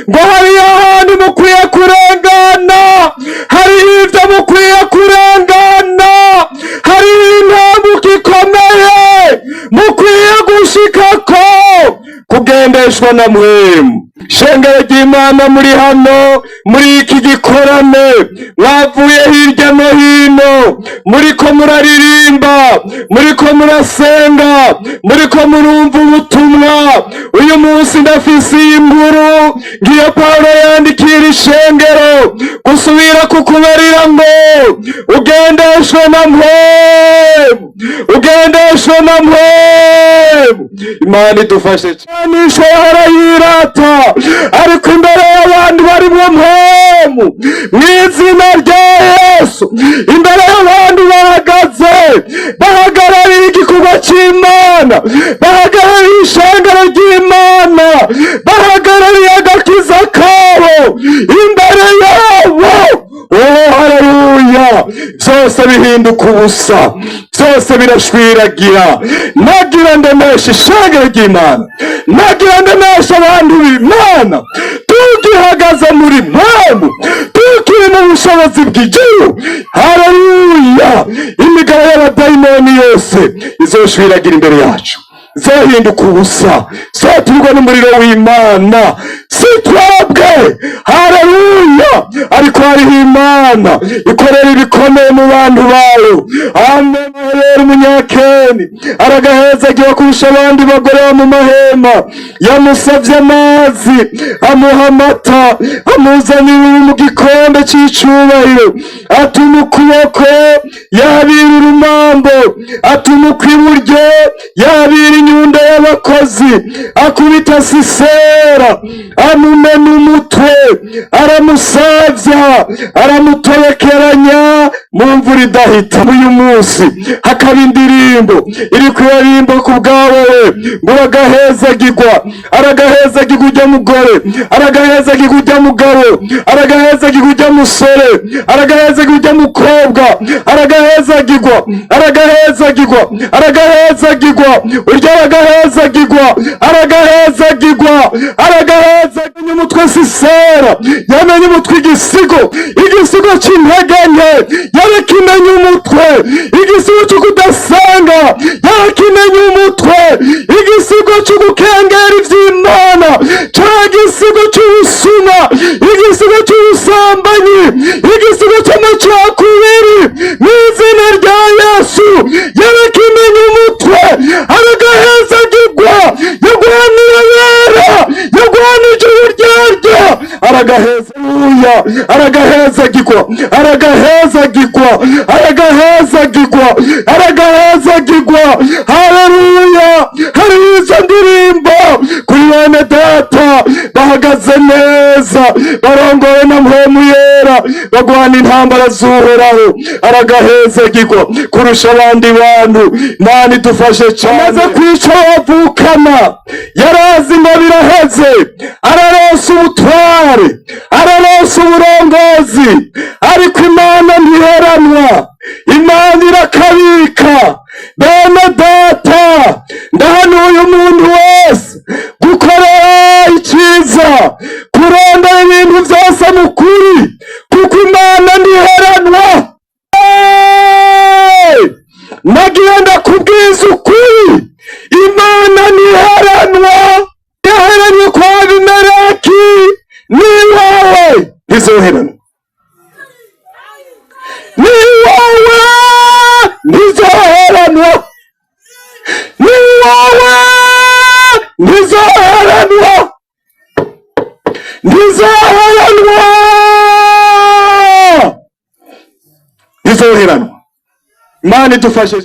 Ngo hariyo ahantu mukwiye kurengana, hariho ibyo mukwiye kurengana, hariho intambuko ikomeye mukwiye gushikako, kugendeshwa na Mpwemu. Shengero ry'Imana, muri hano muri iki gikorane, mwavuye hirya no hino, muriko muraririmba, muriko murasenga, muriko murumva ubutumwa. Uyu munsi ndafise iyi nkuru ngiyo Pawulo yandikira ishengero, gusubira kukubarira ngo ugendeshwe na Mpwemu, ugendeshwe na Mpwemu. Imana idufashe cyane. Yahora yirata, ariko imbere y'abantu barimwo Mpwemu, mu izina rya Yesu, imbere y'abantu bahagaze, bahagarariye igikorwa cy'Imana, bahagarariye ishengero ry'Imana, bahagarariye agakiza kabo, imbere yabo, oh haleluya, byose bihinduka ubusa, byose birashwiragira. Nagira ndemesha ishengero ry'Imana, nagira ndemesha abantu b'Imana, tugihagaze muri Mpwemu, tukiri mu bushobozi bw'ijuru, haleluya, imigabo y'abadayimoni yose izoshwiragira imbere yacu, zohinduka ubusa, zoturwa n'umuriro w'Imana. Si twebwe, haleluya, ariko hariho Imana ikorera ibikomeye mu bantu bayo. Amen. Rero Umunyakeni aragahezagiwe kurusha abandi bagore bo mu mahema. Yamusavye amazi, amuha amata, amuzanira mu gikombe c'icubahiro. Atuma ukuboko, yabira urumambo, atuma ukw'iburyo, yabira inyundo y'abakozi. Akubita Sisera, amumena umutwe, aramusavya, aramutobekeranya mu mvura idahita. Uyu munsi hakaba indirimbo iri kuririmba ku bwawe ngo uragahezagirwa, aragahezagirwa ujya mugore, aragahezagirwa ujya mugabo, aragahezagirwa ujya musore, aragahezagirwa ujya mukobwa, aragahezagirwa, aragahezagirwa, aragahezagirwa urya, aragahezagirwa, aragahezagirwa, aragahezagirwa umutwe. Sisera yamenye umutwe igisigo, igisigo cy'intege nke yarakimenya umutwe, igisigo cyo kudasenga yarakimenya umutwe, igisigo cyo gukengera ivy'Imana, ca gisigo cy'ubusuma, igisigo cy'ubusambanyi, igisigo cy'amacakubiri, mu izina rya Yesu yarakimenya umutwe. Aragahezagirwa, yagwaniye abera, yagwanije uburyarya, aragahezaguya, aragahezagirwa, aragahezagirwa, aragahezagirwa, aragahezagirwa. Haleluya! Hari izo ndirimbo kuri bene data bahagaze neza, barongowe na Mpwemu Yera, bagwana intambara z'Uhoraho. Aragahezagirwa kurusha abandi bantu. Imana idufashe cyane. Amaze kwica bavukana, yarazi ngo biraheze, araronsa ubutware, araronsa uburongozi, ariko Imana ntiheranwa, Imana irakabika. Bene data, ndahanuye umuntu wese gukorera icyiza, kurondera ibintu byose mu kuri, kuko Imana ntiheranwa. Nagiye ndakubwiza ukuri, Imana ntiheranwa. Yaheranye kwa Abimeleki, n'iwawe ntizoheranwa, n'iwawe ntizoheranwa, n'iwawe ntizoheranwa, ntizoheranwa, ntizoheranwa. Imana idufashe.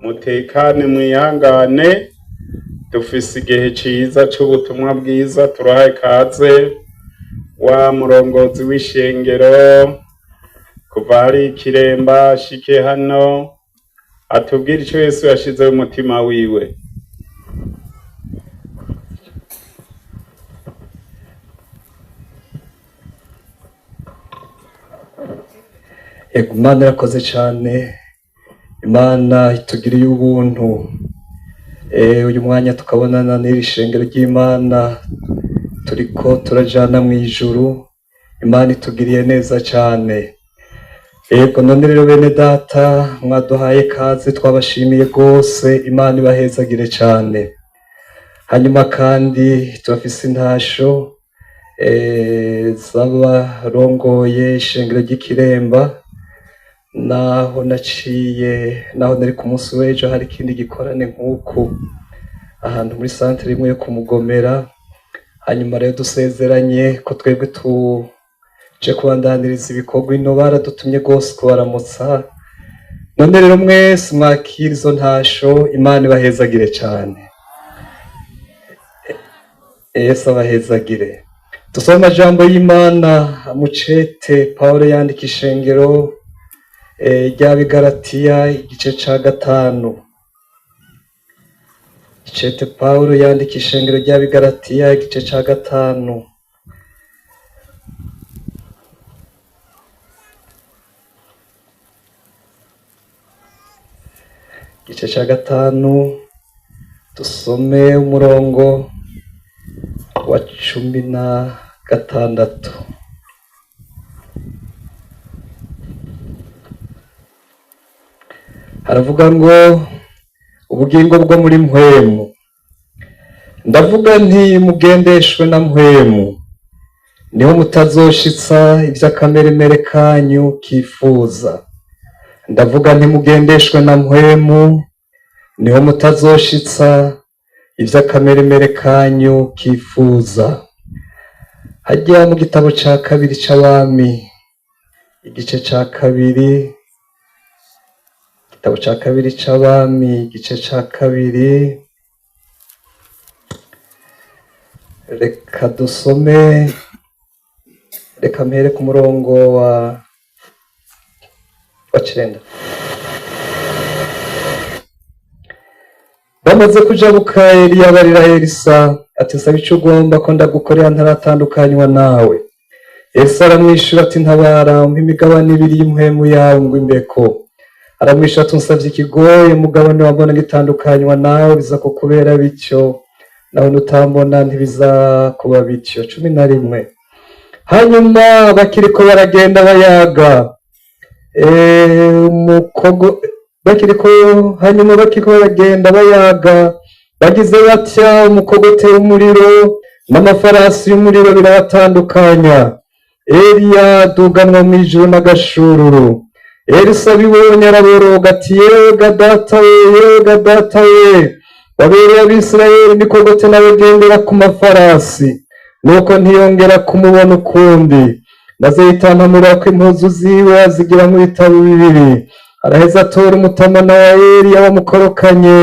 Mutekane, mwihangane, dufise igihe ciza c'ubutumwa bwiza. Turahaye kaze wa murongozi w'ishengero kuva hari Ikiremba ashike hano, atubwire ico Yesu yashize mu mutima wiwe. Ego, Imana irakoze cyane. Imana itugiriye ubuntu. Uyu mwanya tukabonana n'iri shengero ry'Imana turiko turajana mu ijuru. Imana itugiriye neza cyane. Ego, none rero bene data mwaduhaye kaze, twabashimiye rwose. Imana ibahezagire cyane. Hanyuma kandi turafise intasho z'abarongoye ishengero ry'Ikiremba. Naho naciye, naho nari ku munsi w'ejo, hari ikindi gikorane nk'uku ahantu muri santere imwe yo kumugomera. Hanyuma rero dusezeranye ko twebwe tuje kubandaniriza ibikorwa ino, baradutumye rwose kubaramutsa. None rero mwese mwakira izo ntasho, Imana ibahezagire cyane. Yesu abahezagire. Dusome amajambo y'Imana mucete Pawulo yandika ishengero ry'Abigaratiya, igice ca 5. Icete Pawulo yandika ishengero ry'Abigaratiya, igice ca 5. Igice ca 5, dusome umurongo wa 16. Haravuga ngo: ubugingo bwo muri mpwemu. Ndavuga nti mugendeshwe na mpwemu, niho mutazoshitsa ivy'akameremere kanyu kifuza. Ndavuga nti mugendeshwe na mpwemu, niho mutazoshitsa ivy'akameremere kanyu kifuza. Hajya mu gitabo ca 2 c'Abami, igice ca 2, igitabo ca 2 c'Abami, igice ca 2. Reka dusome, reka mpere ku murongo wa 9. Bamaze kujabuka, Eliya abarira Elisa ati: saba ico ugomba ko ndagukorera ntaratandukanywa nawe. Elisa aramwishura ati: ntabara, umpe imigabane ibiri y'impwemu yawe ngo imbeko. Aramwishura ati: unsavye ikigoye, umugabane wambona ngitandukanywa nawe biza kukubera bityo, nawe nutambona ntibizakuba bityo. 11. Hanyuma bakiriko baragenda bayaga, umukogo bakiriko, hanyuma bakiriko baragenda bayaga, bagize batya, umukogote w'umuriro n'amafarasi y'umuriro birabatandukanya. Eliya aduganwa mw'ijuru n'agashururu. Elisa abibonye araboroga ati: yega data we, yega data we, wabereye Abisirayeli imikogote n'abagendera ku mafarasi. Nuko ntiyongera kumubona ukundi. Maze yitantamura ko impuzu ziwe azigiramwo ibitabo bibiri. Araheza atora umutamana wa Eliya wamukorokanye,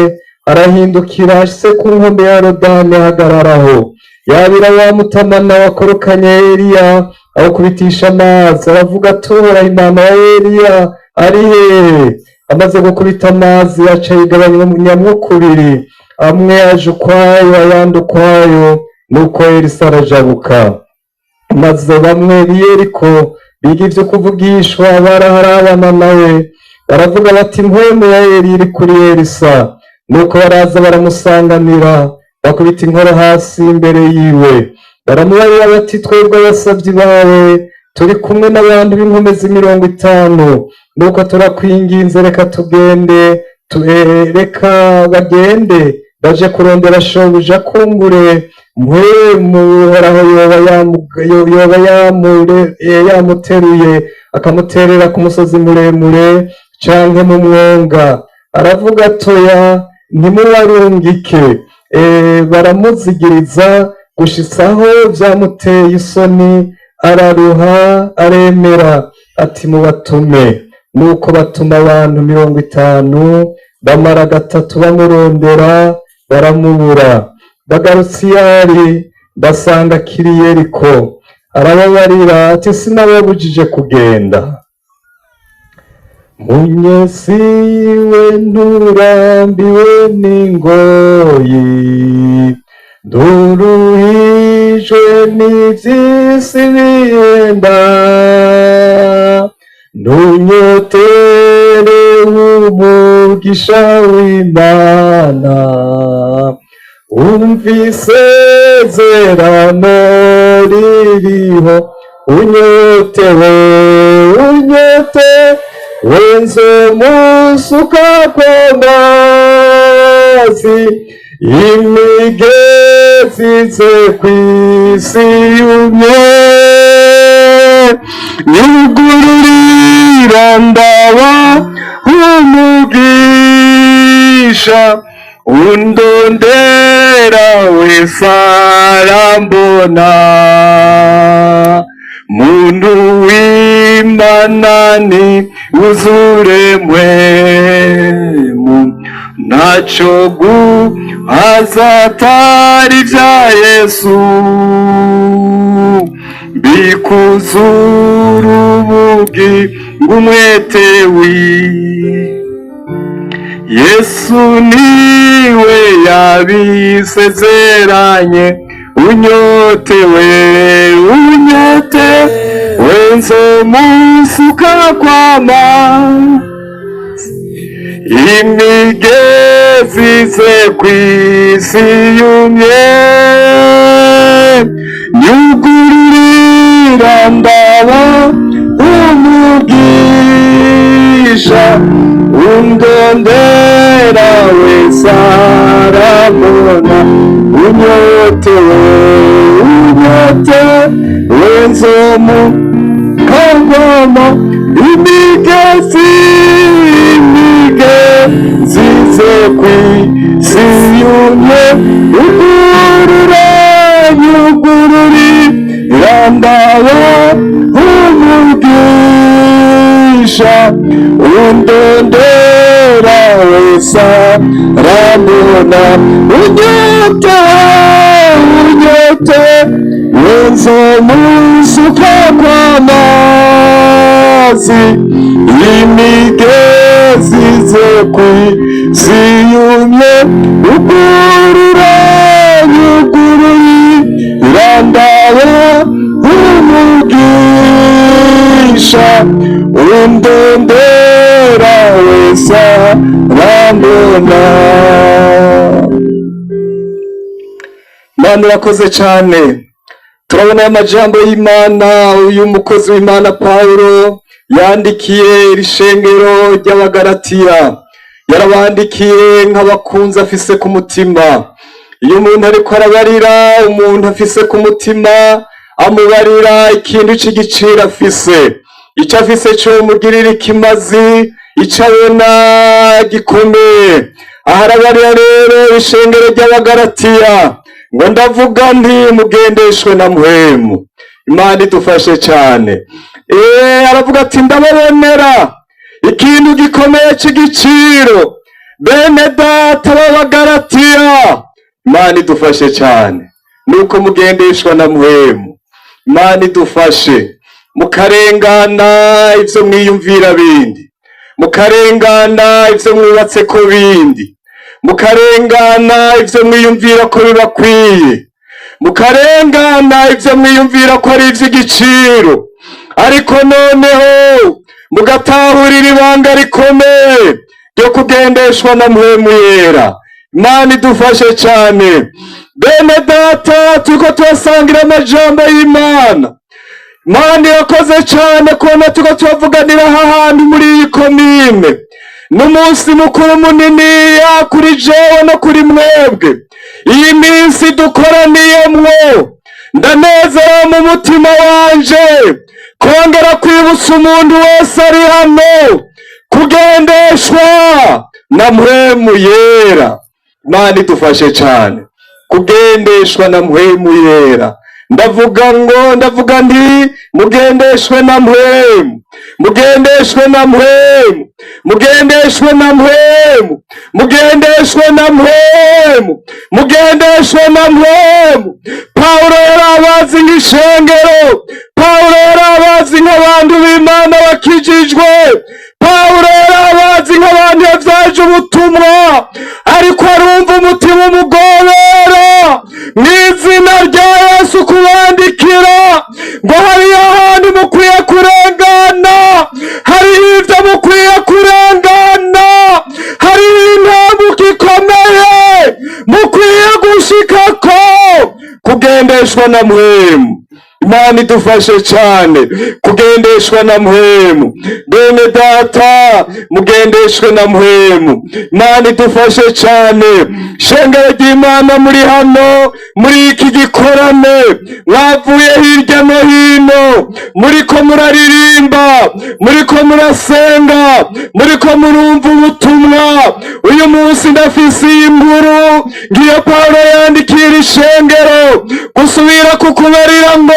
arahindukira ashitse ku nkombe ya Yorodani ahagararaho. Yabira wa mutamana wakorokanye Eliya, awukubitisha amazi, aravuga ati: Uhoraho Imana wa Eliya ari hehe? Amaze gukubita amazi, aca yigabanyamwo kubiri, amwe aje ukwayo ayandi ukwayo. Nuko Elisa arajabuka. Maze bamwe b'i Yeriko biga ivyo kuvugishwa baraharabana nawe, baravuga bati: impwemu ya Eliya iri kuri Elisa. Nuko baraza baramusanganira, bakubita inkoro hasi imbere yiwe, baramubarira bati: twebwe abasavyi bawe turi kumwe n'abantu b'inkomezi 50, nuko turakwinginze reka tugende, reka bagende baje kurondera shobuja, kumbure mpwemu Uhoraho yoba yamuteruye akamuterera ku musozi muremure canke mu mwonga. Aravuga atoya, ntimubarungike. Baramuzigiriza gushitsaho vyamuteye isoni, araruha aremera ati: mubatume. Nuko batuma abantu 50, bamara 3 bamurondera baramubura. Bagarutse iyo ari, basanga akiri i Yeriko. Arababarira ati: sinababujije kugenda. Munyesi we nturambiwe n'ingoyi, nduruhijwe n'ivy'isi bihenda. Ntunyotere umugisha w'Imana, umva isezerano ririho, unyotewe, unyote wenze umusuka kw'amazi, imigezi ize kw'isi yumye, nyugururira ndaba umugisha, undondera wese arambona. Muntu w'Imana ni uzure mwemu, ntaco guhaza atari vya Yesu, bikuzura ubugingo umwete wi Yesu niwe yabisezeranye, unyotewe, unyote wenze musuka kwama, imigezi ize kw'isi yumye, nyugururira ndaba umugisha, undondera wese arabona, unyotewe, unyote wenze mu kagoma, imigezi, imigezi ize kw'isi yumye, ugurura, nyugururira ndaba umugisha, undondera wese arambona, unyote, unyote wenze musuka kw'amazi, imigezi ize kw'isi yumye, ugurura, nyugururira ndaba umugisha, undondera wese arambona. Mana urakoze cyane. Turabona amajambo y'Imana uyu mukozi w'Imana Pawulo yandikiye iri shengero ry'Abagalatiya. Yarabandikiye nk'abakunzi afise ku mutima. Iyo umuntu ariko arabarira umuntu afise ku mutima, amubarira ikintu c'igiciro afise, ico afise comugirira ikimazi, ico abona gikomeye. Aha arabarira rero ishengero ry'Abagalatiya ngo ndavuga nti mugendeshwe na Mpwemu. Imana idufashe cyane. Aravuga ati ndababonera ikintu gikomeye c'igiciro, bene data b'Abagalatiya. Imana idufashe cyane, nuko mugendeshwa na Mpwemu. Imana idufashe mukarengana ivyo mwiyumvira bindi, mukarengana ivyo mwubatse ko bindi, mukarengana ivyo mwiyumvira ko bibakwiye, mukarengana ivyo mwiyumvira ko ari ivy'igiciro, ariko noneho mugatahurira ibanga rikomeye ryo kugendeshwa na Mpwemu Yera. Imana idufashe cyane. Bene data, turiko turasangira amajambo y'Imana. Imana irakoze cyane kubona turiko turavuganira aha hantu muri iyi komine. N'umunsi mukuru muniniya kuri jewe no kuri mwebwe. Iyi minsi dukoraniyemwo, ndanezerewe mu mutima wanje kongera kwibutsa umuntu wese ari hano kugendeshwa na Mpwemu Yera. Imana idufashe cyane kugendeshwa na Mpwemu Yera. Ndavuga ngo, ndavuga nti mugendeshwe na Mpwemu, mugendeshwe na Mpwemu, mugendeshwe na Mpwemu, mugendeshwe na Mpwemu, mugendeshwe na Mpwemu. Pawulo yari abazi nk'ishengero, Pawulo yari abazi nk'abantu b'Imana bakijijwe, Pawulo yari abazi nk'abantu yavyaje ubutumwa, ariko arumva umutima umugobera mw'izina rya Yesu kubandikira ngo hariyo ahantu mukwiye kurengana, Kugendeshwa na Mpwemu. Imana idufashe cyane kugendeshwa na Mpwemu. Bene data, mugendeshwe na Mpwemu. Imana idufashe cyane. Shengero ry'Imana, muri hano muri iki gikorane, mwavuye hirya no hino, muriko muraririmba, muriko murasenga, muriko murumva ubutumwa. Uyu munsi ndafise iyi nkuru ngiyo Pawulo yandikira ishengero, gusubira kukubarira ngo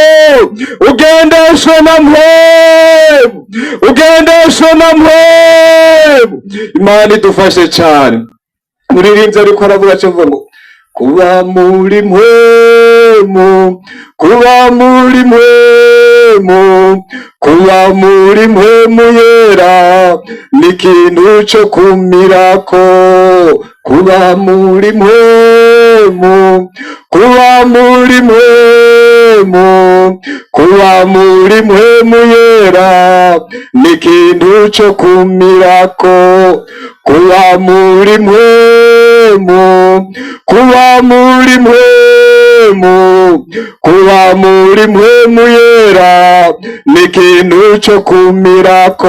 ugendeshwe na Mpwemu, ugendeshwe na Mpwemu. Imana idufashe cyane. Muririmbyi ariko aravuga, avuga ngo kuba muri Mpwemu, kuba muri Mpwemu, kuba muri Mpwemu Yera ni ikintu co kumirako. Kuba muri Mpwemu, kuba muri Mpwemu, kuba muri Mpwemu Yera ni ikintu co kumirako. Kuba muri Mpwemu, kuba muri Mpwemu, kuba muri Mpwemu Yera ni ikintu co kumirako.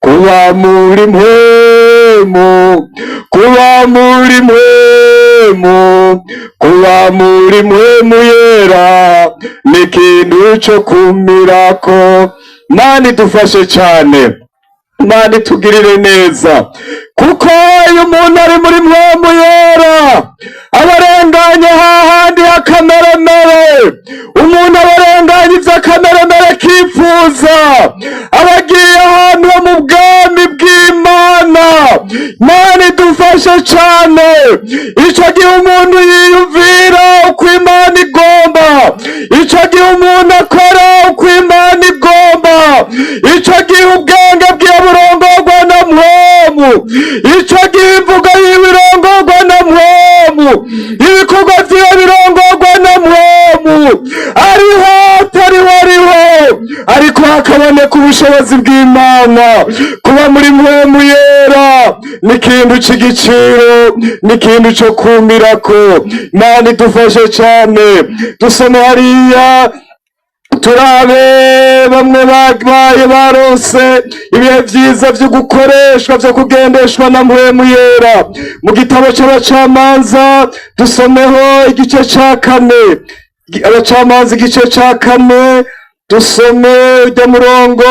Kuba muri Mpwemu, kuba muri Mpwemu, kuba muri Mpwemu Yera ni ikintu co kumirako. Mana idufashe cyane, Imana itugirire neza, kuko iyo umuntu ari muri Mpwemu Yera aba arenganye hahandi h'akameremere. Umuntu aba arenganye ivyo akameremere kifuza, aba agiye ahantu ho mu bwami bw'Imana. Imana idufashe cane. Ico gihe umuntu yiyumvira uko Imana igomba, ico gihe umuntu akora uko Imana igomba, ico gihe ubwenge bwiwe burongorwa na Mpwemu, ico gihe imvugo yiwe irongorwa na Mpwemu, ibikorwa vyiwe birongorwa na Mpwemu. Ariho atariho, ariho, ariko hakaboneka ubushobozi bw'Imana. Kuba muri Mpwemu Yera ni ikintu c'igiciro, ni ikintu co kumirako. Imana idufashe cane. Dusome hariya, turabe bamwe babaye baronse ibihe vyiza vyo gukoreshwa, vyo kugendeshwa na Mpwemu Yera. Mu gitabo c'Abacamanza, dusomeho igice ca 4. Abacamanza igice ca 4, dusome urya murongo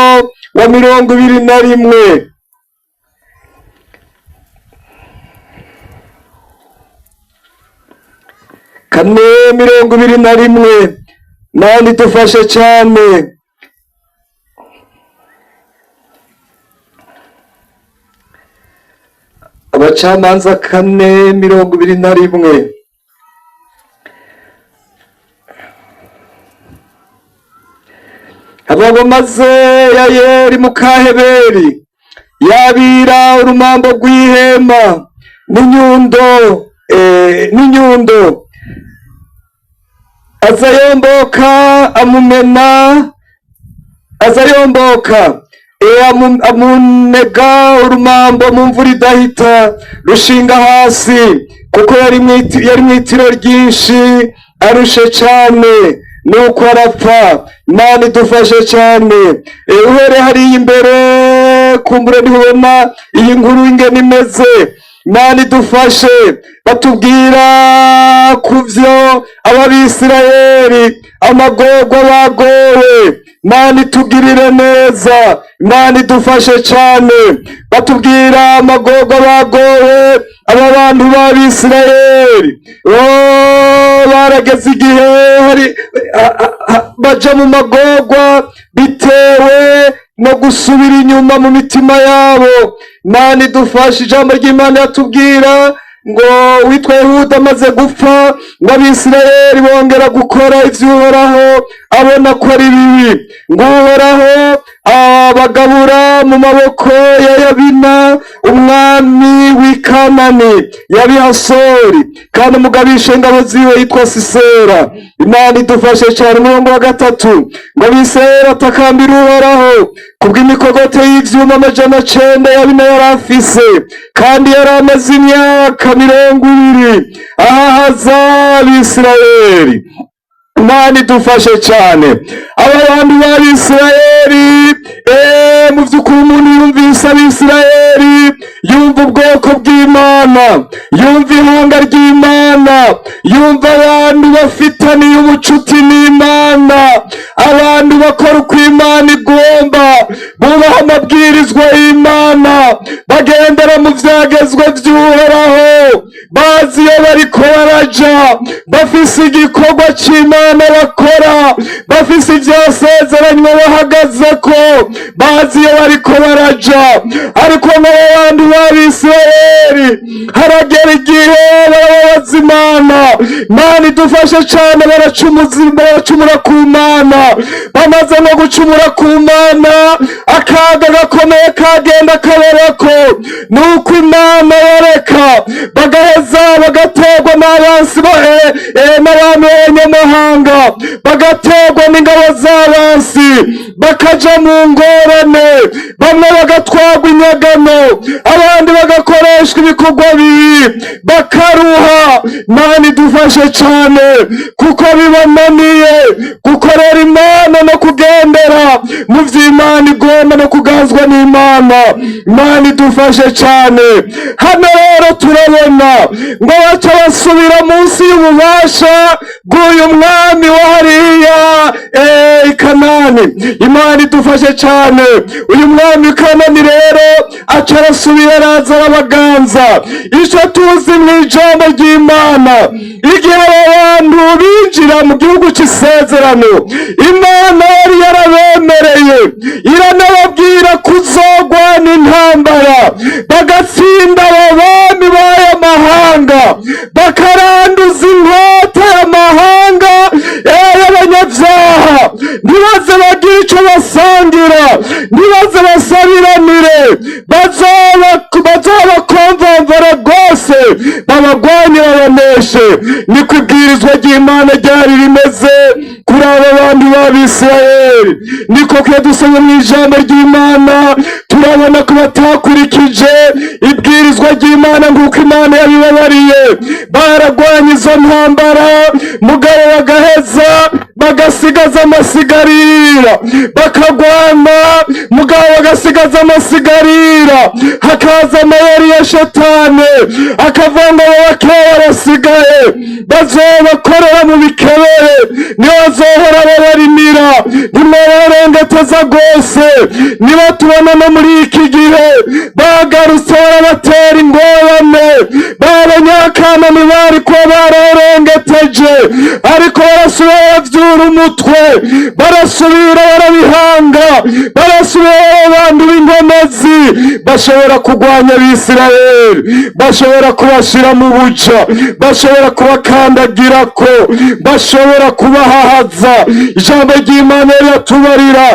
wa 21. 4:21. Mana idufashe cane. Abacamanza 4:21. Abo maze Yayeli mukaheberi yabira urumambo rw'ihema n'inyundo, azayomboka amumena, azayomboka amunega urumambo mu mvura idahita, rushinga hasi, kuko yari mw'itiro ryinshi, arushe cane, nuko arapfa. Imana idufashe cane. Uhere hariya imbere, kumbure ntibona iyi nkuru ingene imeze. Imana idufashe. Batubwira kuvyo Abisirayeli amagorwa bagowe. Imana itugirire neza, Imana idufashe cane. Batubwira amagorwa bagowe aba bantu b'Abisirayeli. Oh, barageze igihe hari baja mu magorwa bitewe no gusubira inyuma mu mitima yabo. Imana idufashe. Ijambo ry'Imana yatubwira ngo witwa Yehuda amaze gupfa, ngo Abisirayeli bongera gukora ivy'Uhoraho abona ko ari bibi, ngo Uhoraho abagabura mu maboko ya Yabina umwami w'i Kanani yabihasori, kandi umugabisha ingabo ziwe yitwa Sisera. Imana idufashe cyane. Umurongo wa 3, ngo Abisirayeli atakambira Uhoraho kubw'imikogote y'ivyuma 900 Yabina yari afise, kandi yari amaze imyaka 20 ahahaza Abisirayeli. Imana idufashe cyane. Aba bantu b'Abisirayeli, mu by'ukuri umuntu yumvise Abisirayeli yumva ubwoko bw'Imana, yumva ihanga ry'Imana, yumva abantu bafitaniye ubucuti n'Imana, abantu bakora uko Imana igomba, bubaha amabwirizwa y'Imana, bagendera mu vyagezwe vy'Uhoraho, bazi iyo bariko baraja, bafise igikorwa c'Imana bakora, bafise ivyasezeranywe bahagazeko, bazi iyo bariko baraja. Ariko n'abo bantu b'Abisirayeli haragera igihe barababaza Imana. Imana idufashe cane. Baracumura ku Mana. Bamaze no gucumura ku Mana, akaga gakomeye kagenda kaberako nuko Imana yareka bagaheza bagaterwa n'abansi n'abami b'abanyamahanga, bagaterwa n'ingabo z'abansi, bakaja mu ngorane, bamwe bagatwarwa inyagano, abandi bagakoreshwa ibikorwa bibi, bakaruha. Imana idufashe cane, kuko bibananiye gukorera Imana no kugendera mu vy'Imana igomba no kuganzwa n'Imana. Imana idufashe cane. Hano rero turabona ngo baca basubira munsi y'ububasha bw'uyu mwami wa hariya i Kanani. Imana idufashe cane. Uyu mwami i Kanani rero aca arasubira, araza arabaganza. Ico tuzi mu ijambo ry'Imana, igihe abo bantu binjira mu gihugu c'isezerano, Imana yari yarabemereye, iranababwira kuzogwana intambara bagatsinda abo bami b'aya mahanga, bakaranduza inkota y'amahanga y'abanyabyaha, ntibaze bagire ico basangira, ntibaze basabiranire, bazobakomvomvora rwose, babagwanye, babaneshe. Niko ibwirizwa ry'Imana ryari rimeze kuri aba bantu b'Abisirayeli. Niko kuyo dusomye mu ijambo ry'Imana, turabona ko batakurikije ibwirizwa ry'Imana nk'uko Imana yabibabariye. Baragwanye izo ntambara, mugabo bagaheza bagasigaza amasigarira, bakagwana mugabo bagasigaza amasigarira. Hakaza amayeri ya Shetani, akavuga ngo bakeya basigaye bazobakorera mu bikebere, niyo bazohora babarimira, ntimwobarengeteza rwose. Niba tubona no muri iki gihe bagarutse barabatera ingorane. B'Abanyakanani bari kuba bararengeteje, ariko barasubira bavyura umutwe, barasubira barabihanga, barasubira abantu b'inkomezi bashobora kurwanya Abisirayeli, bashobora kubashira mu buja, bashobora kubakandagirako, bashobora kubahahaza. Ijambo ry'Imana riratubarira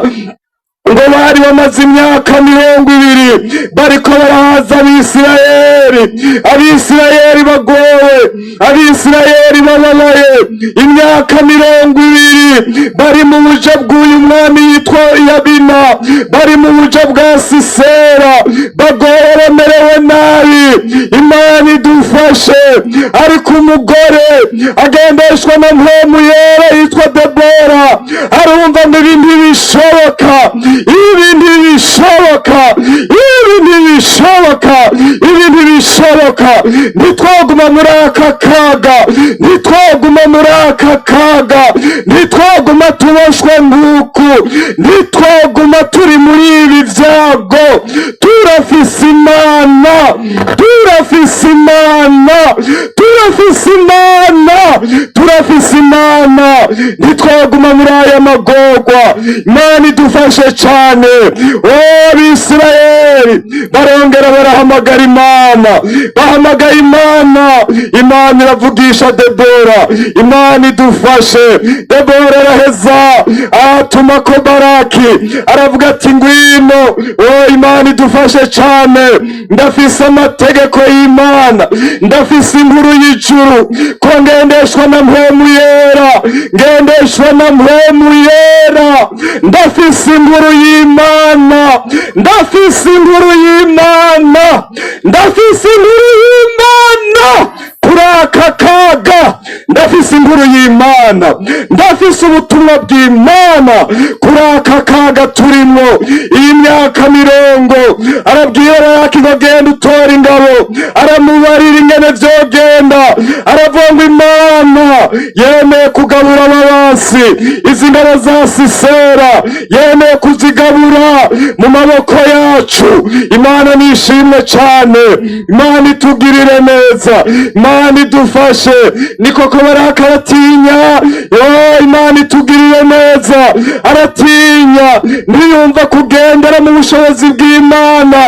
ngo bari bamaze imyaka 20 bariko barahaza Abisirayeli. Abisirayeli bagowe, Abisirayeli bababaye, imyaka 20 bari mu buja bw'uyu mwami yitwa Yabina, bari mu buja bwa Sisera, bagowe, bamerewe nabi. Imana idufashe. Ariko umugore agendeshwa na Mpwemu Yera yitwa Debora arumva ngo ibi ntibishoboka, ibi ntibishoboka, ibi ntibishoboka, ibi ntibishoboka. Ntitwaguma muri aka kaga, ntitwaguma muri aka kaga, ntitwaguma tuboshwe nk'uku, ntitwaguma turi muri ibi byago. Turafise Imana, turafise Imana, turafise Imana, turafise Imana. Ntitwaguma muri aya magorwa. Imana idufashe cane. Abisirayeli barongera barahamagara Imana, bahamagaye Imana, Imana iravugisha Debora. Imana idufashe. Debora araheza atuma ko Baraki, aravuga ati: "Ngwino." O Imana idufashe cane. Ndafise amategeko y'Imana, ndafise inkuru y'ijuru, ko ngendeshwa na Mpwemu Yera, ngendeshwa na Mpwemu Yera. Ndafise inkuru y'Imana, ndafise inkuru y'Imana, ndafise inkuru y'Imana kuri aka kaga. Ndafise inkuru y'Imana. bw'Imana, ndafise ubutumwa bw'Imana kuri aka kaga turimwo. Iyi myaka 40 arabwira Baraki ngo genda utora ingabo, aramubarira ingene vyogenda, aravuga ngo Imana yemeye kugabura ababasi, izi ngabo za Sisera yemeye kuzigabura mu maboko yacu. Imana nishimwe cane, Imana itugirire neza, Imana idufashe. Ni koko Baraka aratinya. Yo, Imana itugirire neza. Aratinya, ntiyumva kugendera mu bushobozi bw'Imana,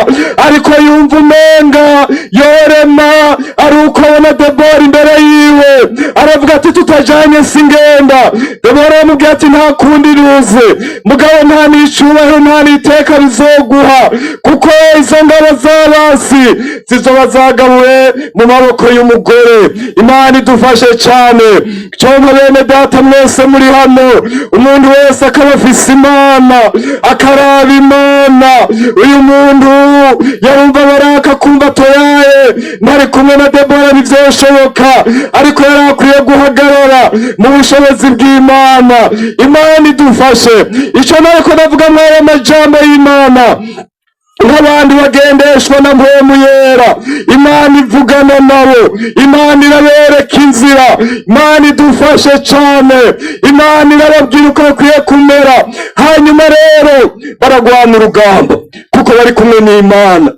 ariko yumva umenga yorema ari uko abona Debora imbere yiwe. Aravuga ati tutajanye singenda. Debora aramubwira ati nta kundi, ruze mugabo, nta n'icubahiro, nta n'iteka bizoguha, kuko izo ngabo z'abasi zizoba zagabuwe mu maboko y'umugore. Imana idufashe cane. Cyangwa bene data mwese muri hano, umuntu wese akaba afise Imana, akaraba Imana. Uyu muntu yarumva Baraka kumva toyaye ntari kumwe na Debora ntivyoshoboka, ariko yari akwiye guhagarara mu bushobozi bw'Imana. Imana idufashe. Ico nariko ndavuga mw'ayo majambo y'Imana, nk'abandi bagendeshwa na Mpwemu Yera, Imana ivugana nabo, Imana irabereka inzira. Imana idufashe cane. Imana irababwira uko bakwiye kumera. Hanyuma rero baragwana urugamba kuko bari kumwe n'Imana.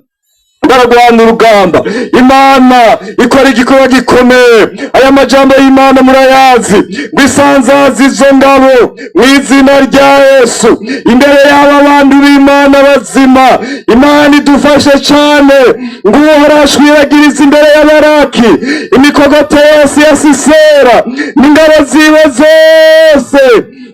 Baragwana urugamba, Imana ikora igikorwa gikomeye. Aya majambo y'Imana murayazi, ngo isanzaza izo ngabo mu izina rya Yesu imbere y'aba bantu b'Imana bazima. Imana idufashe cane. Ngo Uhoraho ashwiragiriza imbere y'Abaraki imikogote yose ya Sisera n'ingabo ziwe zose,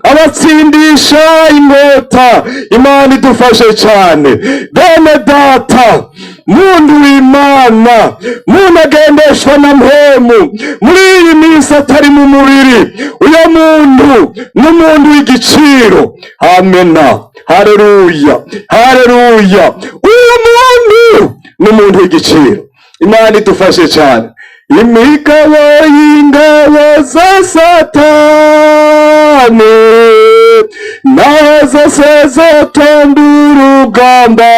abatsindisha inkota. Imana idufashe cane. Bene data, muntu w'Imana, muntu agendeshwa na Mpwemu muri iyi minsi atari mu mubiri, uyo muntu n'umuntu w'igiciro. Amena, haleluya, haleluya. Uyu muntu n'umuntu w'igiciro. Imana idufashe cyane. Imigabo y'ingabo za Satani nazo zose zotonda urugamba,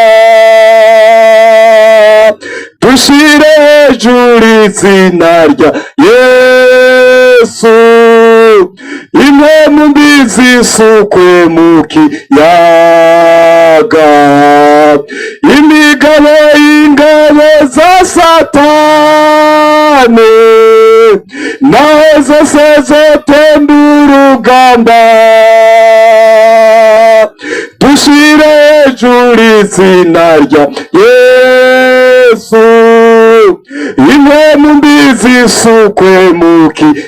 dushire hejuru izina rya Yesu, impwemu mbi zisukwe mu kiyaga. Imigabo y'ingabo za Satani naho zose zotonda urugamba, dushire hejuru izina rya Yesu, impwemu mbi zisukwe mu kiyaga.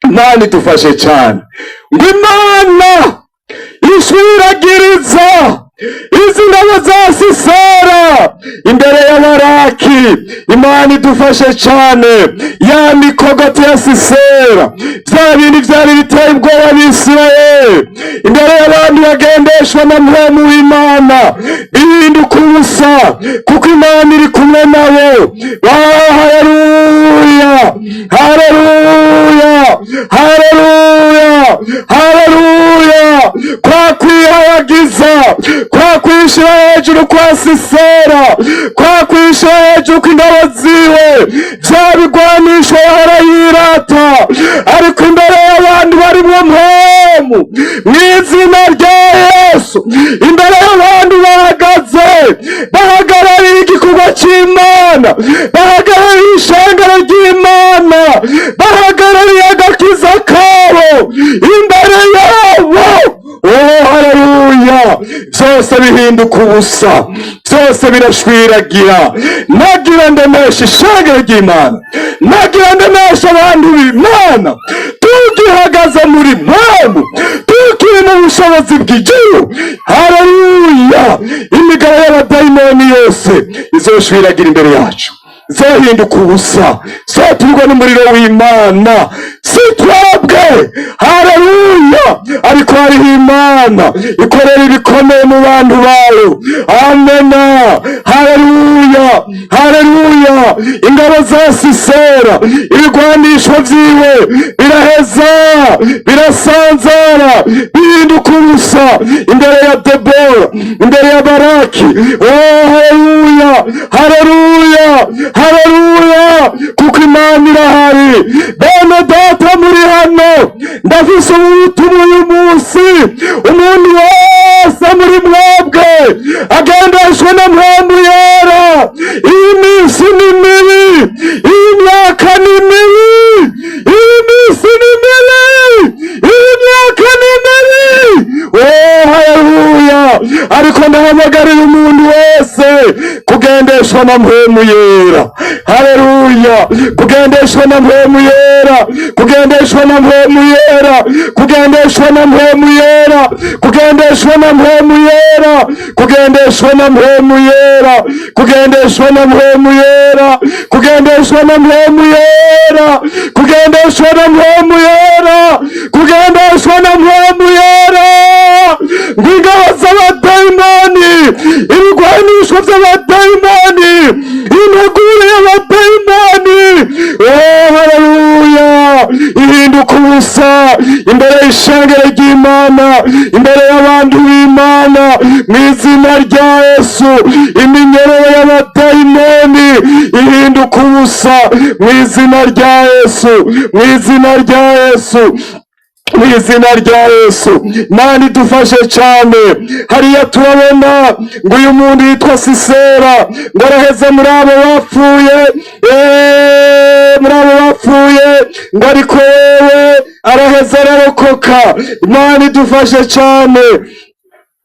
Imana idufashe cyane. Ngo Imana ishwiragiriza izi ngabo za Sisera imbere y'Abaraki. Imana idufashe cyane. Ya mikogote ya Sisera, bya bindi byari biteye ubwoba abisirayeli, imbere y'abandi bagendeshwa na Mpwemu w'Imana bihinduka ubusa, kuko Imana iri kumwe nabo. Haleluya, haleluya, haleluya, haleluya. Kwa kwihayagiza, kwa kwishira hejuru kwa Sisera, kwa kwishira hejuru kw'ingabo ziwe, bya bigwanisho yahora yirata, ariko imbere y'abandi barimwo Mpwemu, mu izina rya Yesu, imbere y'abandi bahagaze bahagarariye igikorwa cy'Imana, bahagarariye ishengero ry'Imana, bahagarariye agakiza kabo, imbere yabo, oh haleluya, byose bihinduka ubusa, byose birashwiragira. Nagira ndemesha ishengero ry'Imana, nagira ndemesha abantu b'Imana, tugihagaze muri Mpwemu, tukiri mu bushobozi bw'ijuru, haleluya, imigabo y'abadayimoni yose izoshwiragira imbere yacu, zohinduka ubusa, zoturwa n'umuriro w'Imana. Si twebwe, haleluya, ariko hariho Imana ikorera ibikomeye mu bantu bayo. Amena, haleluya, haleluya. Ingabo za Sisera, ibigwanisho vyiwe biraheza birasanzara, bihinduka ubusa imbere ya Debora, imbere ya Baraki. Oh, haleluya, haleluya, haleluya, kuko Imana irahari. Bene data muri hano, ndafise ubutumwa uyu munsi. Umuntu wese muri mwebwe agendeshwe na Mpwemu Yera. Iyi minsi ni mibi, iyi myaka ni mibi, iyi minsi ni mibi, iyi myaka ni mibi. Oh, haleluya! Ariko ndahamagarira umuntu wese kugendeshwa na Mpwemu Yera. Haleluya! Kugendeshwa na Mpwemu Yera, kugendeshwa na Mpwemu Yera, kugendeshwa na Mpwemu Yera, kugendeshwa na Mpwemu Yera, kugendeshwa na Mpwemu Yera, kugendeshwa na Mpwemu Yera, kugendeshwa na Mpwemu Yera, kugendeshwa na Mpwemu Yera, kugendeshwa na Mpwemu Yera. Ngo ingabo z'abadayimoni, ibigwanisho by'abadayimoni, integuro y'abadayimoni, oh haleluya, ihinduka ubusa imbere y'ishengero ry'Imana, imbere y'abantu b'Imana, mu izina rya Yesu. Iminyororo y'abadayimoni ihinduka ubusa mu izina rya Yesu, mu izina rya Yesu, mu izina rya Yesu. Imana idufashe cyane. Hariya turabona ngo uyu muntu yitwa Sisera ngo araheze muri abo bapfuye, muri abo bapfuye, ngo ariko wewe araheze ararokoka. Imana idufashe cyane.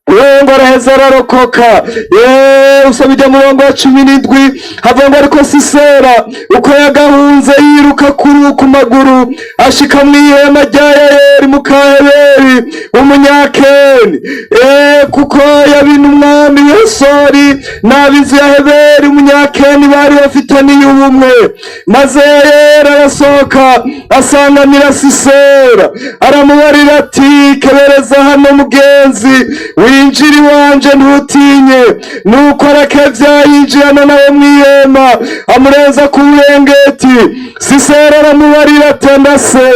Wewe ngo araheza ararokoka. Yewe, usoma ijya murongo wa 17, havuga ngo ariko Sisera uko yagahunze yiruka kuri ku maguru, ashika mu ihema rya Yayeli muka Heberi w'Umunyakeni, kuko yabina umwami w'Esori n'ab'inzu ya Heberi Umunyakeni bari bafitaniye ubumwe. Maze Yayeli arasohoka asanganira Sisera, aramubarira ati: "Kebereza hano mugenzi, winjira iwanje, ntutinye." Nuko arakevya yinjirana nawe mw'ihema, amurenza ku burengeti. Sisera aramubarira ati: "Ndase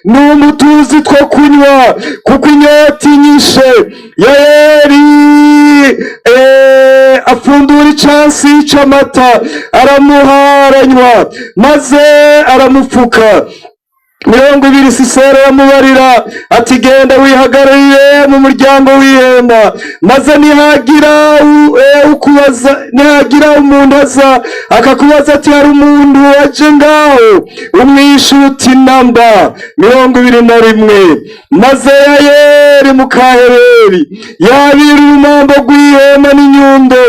n'umutuzi two kunywa, kuko inyota inyishe." Yayeli apfundura icansi c'amata, aramuha aranywa, maze aramupfuka. 20, Sisera aramubarira ati: "Genda wihagararire mu muryango w'ihema, maze nihagira ukubaza, nihagira umuntu aza akakubaza ati: 'Hari umuntu waje ngaho?' umwishe uti: 'Namba.'" 21, maze Yayeli muka Heberi yabira urumambo rw'ihema n'inyundo,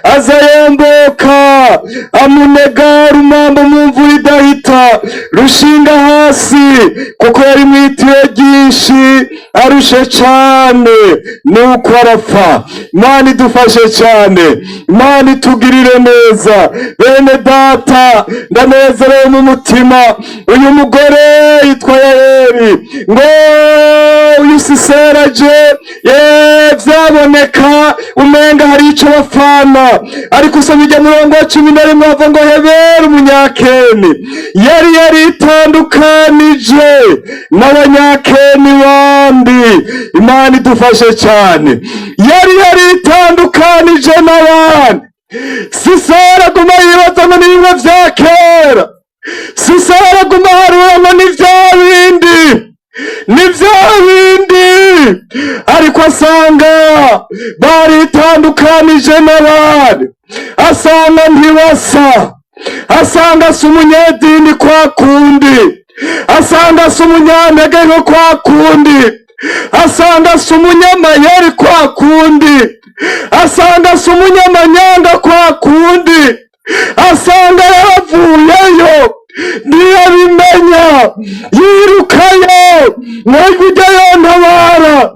aza yomboka amunega urumambo mu mvura idahita, rushinga hasi, kuko yari mu itiyo ryinshi arushe cane, nuko arapfa. Imana idufashe cyane, Imana itugirire neza. Bene data, ndanezerewe mu mutima. Uyu mugore yitwa Yayeli, ngo uyu Sisera aje, ye vyaboneka umenga hari ico bafana, ariko usoma ijya murongo wa 11, hava ngo Heberi Umunyakeni yari yaritandukanije n'Abanyakeni bandi. Imana idufashe cyane. Yari yaritandukanije n'abandi. Sisera aguma yibaza ngo ni bimwe vya kera. Sisera aguma harura ngo ni vya bindi, ni vya bindi, ariko asanga baritandukanije n'abandi, asanga ntibasa, asanga si umunyedini kwa kundi, asanga si umunyantege nko kwa kundi, asanga si umunyamayeri kwa kundi, asanga si umunyamanyanga kwa kundi, asanga yaravuyeyo ntiyabimenya, yirukayo ngo ujya yontabara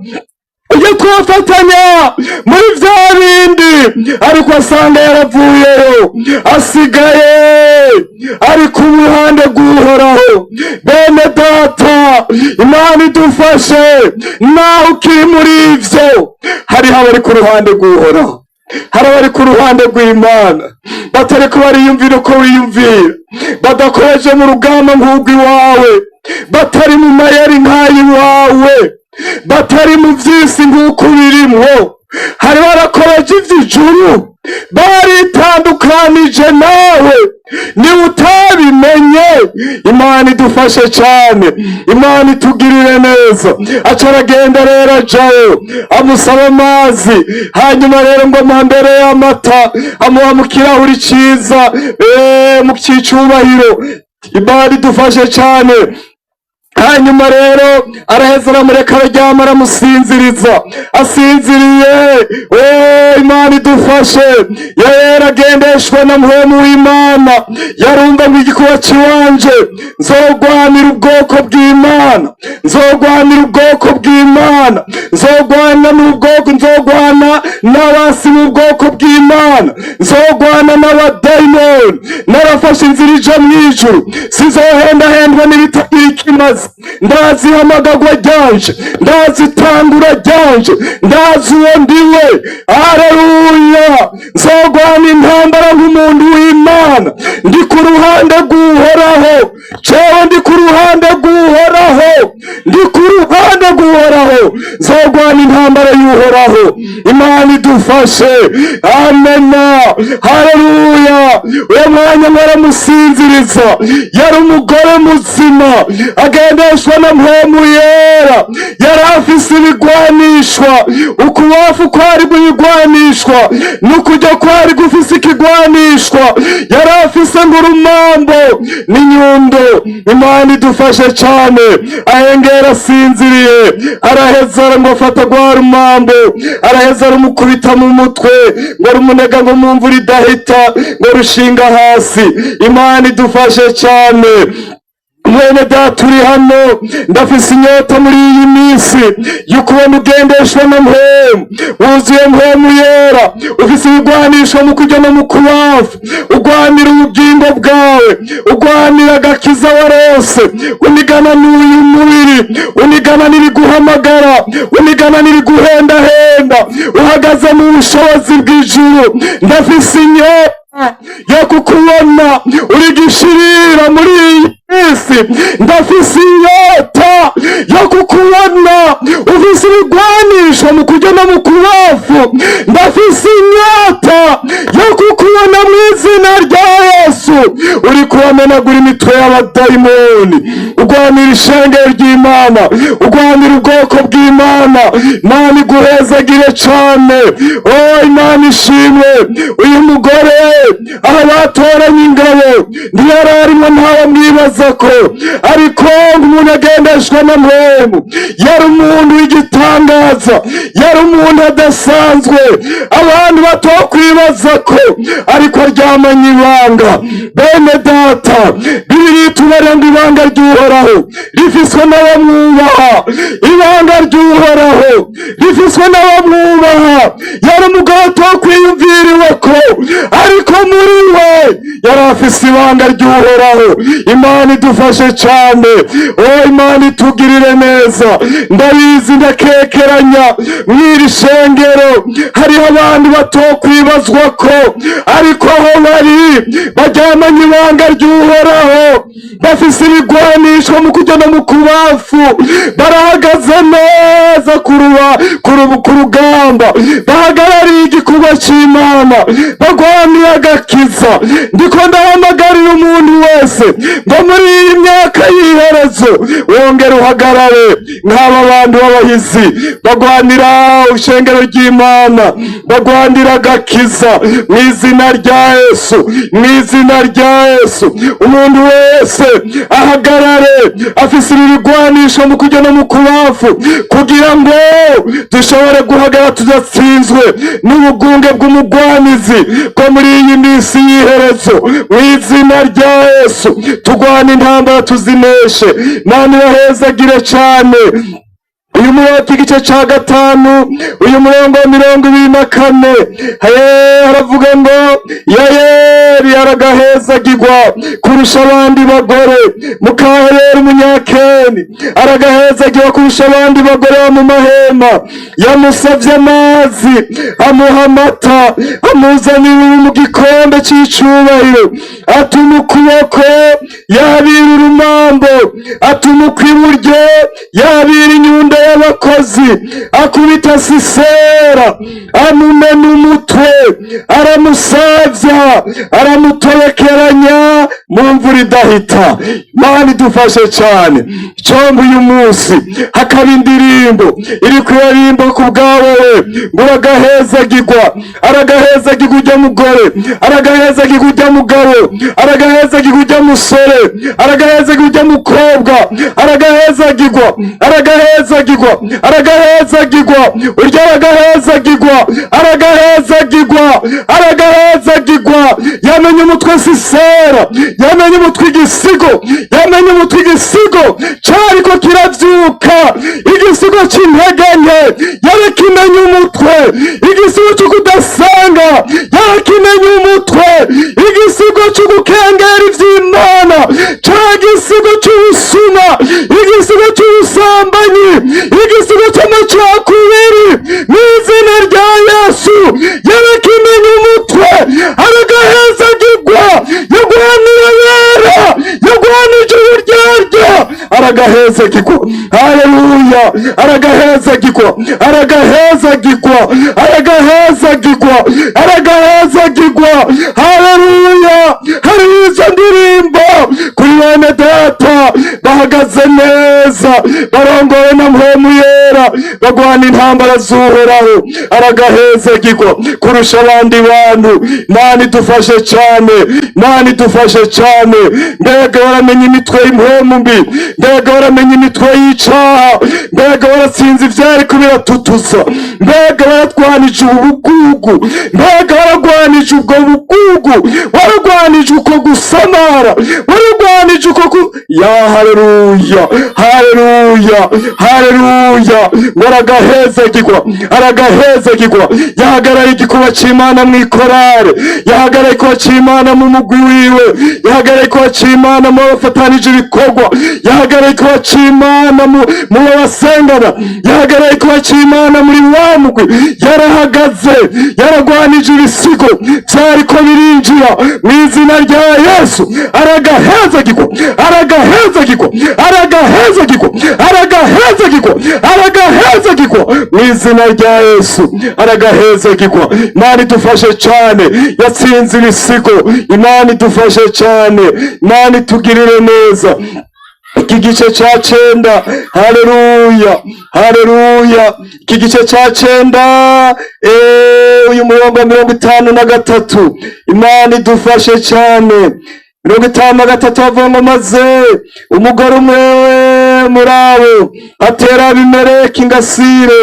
ujya. twafatanya muri vya bindi, ariko asanga yaravuyeyo, asigaye ari ku ruhande rw'Uhoraho. Bene data, Imana idufashe, naho ukiri muri ivyo, hariho abari ku ruhande rw'Uhoraho, hari abari ku ruhande rw'Imana, batariko bariyumvira uko wiyumvira, badakoreje mu rugamba nk'urw'iwawe, batari mu mayeri nk'ay'iwawe, batari mu vy'isi nk'uko birimwo. Hari barakoreje ivy'ijuru, baritandukanije nawe, niba utabimenye. Imana idufashe cyane, Imana itugirire neza. Aca aragenda rero, ajayo amusaba amazi. Hanyuma rero ngo amuha mbere y'amata, amuha mu kirahuri ciza, mu cyicubahiro. Imana idufashe cyane. Hanyuma rero araheza aramureka araryama, aramusinziriza. Asinziriye, we Imana idufashe, yera agendeshwa na Mpwemu w'Imana. Yarumva ngo igikuba ciwanje, nzogwanira ubwoko bw'Imana, nzogwanira ubwoko bw'Imana, nzogwana n'ubwoko, nzogwana n'abasi mu bwoko bw'Imana, nzogwana n'abadayimoni, n'abafashe inzira ija mw'ijuru. Sizohendahendwa n'ibitagira ikimazi. Ndazi ihamagagwa ryanje, ndazi itangura ryanje, ndazi uwo ndiwe. Aleluya! Nzogwana intambara nk'umuntu w'Imana. Ndi ku ruhande rw'Uhoraho, jewe ndi ku ruhande rw'Uhoraho, ndi ku ruhande rw'Uhoraho. Nzogwana intambara y'Uhoraho. Imana idufashe. Amena, haleluya. Uwo mwanya mwaramusinziriza, yari umugore muzima agendeshwa na Mpwemu Yera. Yari afise ibigwanishwa, ukubafu kwari ibigwanishwa n'ukuryo kwari gufise ikigwanishwa. Yari afise ngo urumambo n'inyundo. Imana idufashe cane. Ahengera asinziriye, araheza ngo afata rwa rumambo, araheza arumukubita mu mutwe, ngo rumunega ngo mu mvura idahita, ngo rushinga hasi. Imana idufashe cane. Mwene data uri hano, ndafise inyota muri iyi minsi y'ukubona ugendeshwa na Mpwemu, wuzuye Mpwemu Yera, ufise ibigwanisho mu kurya no mu kubafu, ugwanira ubugingo bwawe, ugwanira agakiza warose, unigana n'uyu mubiri, unigana n'ibiguhamagara, unigana n'ibiguhendahenda, uhagaze mu bushobozi bw'ijuru. Ndafise inyota yo kukubona uri gishirira muri iyi minsi. Ndafise inyota yo kukubona ufise ibigwanisho mu kurya no mu kubafu. Ndafise inyota yo kukubona mu izina rya Yesu uri kubamenagura imitwe y'abadayimoni, ugwanira ishengero ry'Imana, ugwanira ubwoko bw'Imana. Imana iguhezagire cane. Oh, Imana ishimwe. Uyu mugore aha batoranye ingabo ntiyari arimo, ntawe mwibaza ko, ariko umuntu agendeshwa na Mpwemu, yari umuntu w'igitangaza, yari umuntu adasanzwe, abantu batokwibaza ko, ariko aryamanye ibanga. Bene data, Bibiliya itubarira ngo ibanga ry'Uhoraho rifiswe n'abamwubaha, ibanga ry'Uhoraho rifiswe n'abamwubaha. Yari umugabo atokwiyumviriwe ko, ariko muri we yari afise ibanga ry'Uhoraho. Imana idufashe cane. Oh, Imana itugirire neza. Ndabizi, ndakekeranya, mw'iri shengero hariho abandi batokwibazwa ko, ariko aho bari baryamanye ibanga ry'Uhoraho, bafise ibigwanisho mu kurya no mu kubafu, barahagaze neza ku rugamba, bahagarariye igikorwa c'Imana, bagwaniye agakiza. Ndiko ndahamagarira umuntu wese ngo muri iyi myaka y'iherezo wongere uhagarare nk'aba bantu b'abahizi bagwanira ishengero ry'Imana, bagwanira agakiza, mu izina rya Yesu, mu izina rya Yesu. Umuntu wese ahagarare afise ibi bigwanisho mu kurya no mu kubafu, kugira ngo dushobore guhagarara tudatsinzwe n'ubugunge bw'umugwanizi bwo muri iyi minsi y'iherezo. Mu izina rya Yesu tugwana intambara tuzineshe. Imana ibahezagire cane. Uyu murongo, igice ca 5, uyu murongo wa 24, haravuga ngo: "Yayeli aragahezagirwa kurusha abandi bagore, mukahebera umunyakeni aragahezagirwa kurusha abandi bagore bo mu mahema. Yamusavye amazi, amuha amata, amuzanira mu gikombe c'icubahiro. Atuma ukuboko, yabira urumambo, atuma ukw'iburyo, yabira inyundo y'abakozi. Akubita Sisera, amumena umutwe, aramusavya, aramutobekeranya mu mvura idahita." Mana idufashe cyane. Comba uyu munsi hakaba indirimbo iri kuririmba ku bwawe ngo uragahezagirwa, aragahezagirwa ujya mugore, aragahezagirwa ujya mugabo, aragahezagirwa ujya musore, aragahezagirwa ujya mukobwa, aragahezagirwa, aragahezagirwa, aragahezagirwa urya, aragahezagirwa, aragahezagirwa, aragahezagirwa. Yamenye umutwe Sisera, yamenye umutwe igisigo, yamenye umutwe igisigo cariko kiravyuka, igisigo c'intege nke yarakimenya umutwe, igisigo co kudasenga yarakimenya umutwe, igisigo co gukengera ivy'Imana, ca gisigo c'ubusuma, igisigo c'ubusambanyi, igisigo c'amacakubiri, mw'izina rya Yesu yarakimenya umutwe. Aragahezagirwa, yagwanira yera, yagwanije uburyarya, aragahezagirwa. Haleluya! Aragahezagirwa, aragahezagirwa, aragahezagirwa, aragahezagirwa. Haleluya! Hari izo ndirimbo kuri bene data bahagaze neza, barongowe na Mpwemu Yera, bagwana intambara z'Uhoraho. Aragahezagirwa kurusha abandi bantu. Mana idufashe cyane, Mana idufashe cyane. Mbega waramenya imitwe y'impwemu mbi, mbega waramenya imitwe y'icaha, mbega waratsinze ivyariko biratutuza, mbega waratwanije ubu bugugu, mbega waragwanije ubwo bugugu, waragwanije uko gusamara, waragwanije uko ku ya. Haleluya, haleluya, haleluya! Ngo aragahezagirwa, aragahezagirwa. Yahagarara igikuba c'Imana mw'ikorare, yahagarara igikuba c'Imana mu mugwi wiwe, yahagarara igikuba c'Imana mu bafatanije ibikorwa, yahagarara igikuba c'Imana mu basengana, yahagarara igikuba c'Imana muri wa mugwi. Yarahagaze, yaragwanije ibisigo vyariko birinjira mw'izina rya Yesu. Aragahezagirwa, aragahezagirwa, aragahezagirwa, aragahezagirwa, aragahezagirwa mw'izina rya Yesu, aragahezagirwa. Imana idufashe cyane. Yatsinze ibisigo. Imana idufashe cyane, Imana itugirire neza. Iki gice ca 9, haleluya, haleluya! Iki gice ca 9, uyu murongo wa 53, Imana idufashe cyane. 53 bavuga ngo: "Maze umugore umwe muri abo atera Abimeleki ingasire,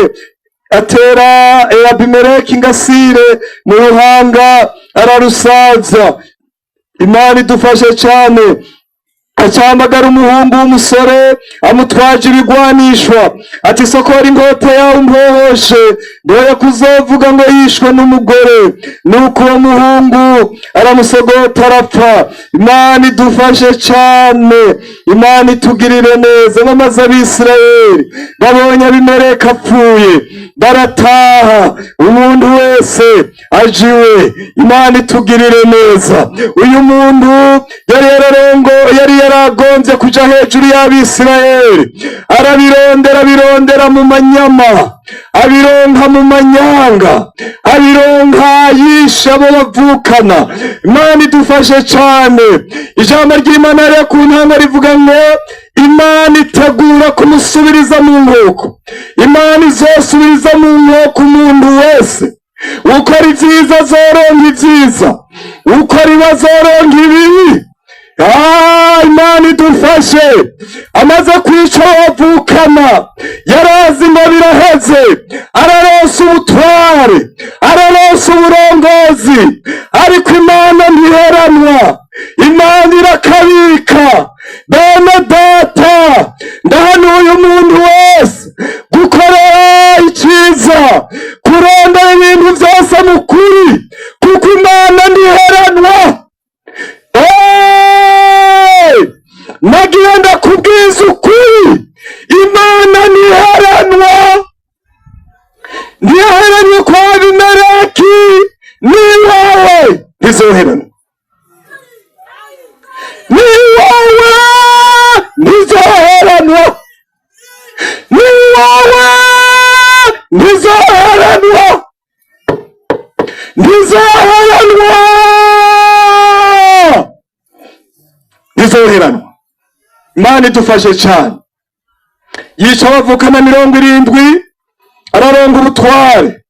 atera Abimeleki ingasire mu ruhanga, ararusaza." Imana idufashe cyane. "Acahamagara umuhungu w'umusore amutwaje ibigwanishwa, ati: 'Sokora inkota yawe umpohoshe, ndoya kuzovuga ngo yishwe n'umugore.' Nuko uwo muhungu aramusogota, arapfa." Imana idufashe cyane, Imana itugirire neza. Bamaze Abisirayeli babonye Abimeleki apfuye, barataha, umuntu wese aje iwe. Imana itugirire neza. Uyu muntu yari yararongo, yari yaragombye kuja hejuru y'Abisirayeli, arabirondera, abirondera mu manyama, abironka mu manyanga, abironka yishe abo bavukana. Imana idufashe cyane. Ijambo ry'Imana rero ku ntango rivuga ngo Imana itegura kumusubiriza mu nkoko. Imana izosubiriza mu nkoko umuntu wese ukora ibyiza, azoronka ibyiza; ukora ibi, azoronka ibibi. Imana idufashe. Amaze kwica bavukana, yarazi ngo biraheze, araronsa ubutware, araronsa uburongozi, ariko Imana ntiheranwa, Imana irakabika. Bene data, ndahanuye umuntu wese gukora. Ntizoheranwa. Ni wowe, ntizoheranwa. Ni wowe, ntizoheranwa, ntizoheranwa, ntizoheranwa. Imana idufashe cyane. Yica abavukana 70, araronga ubutware,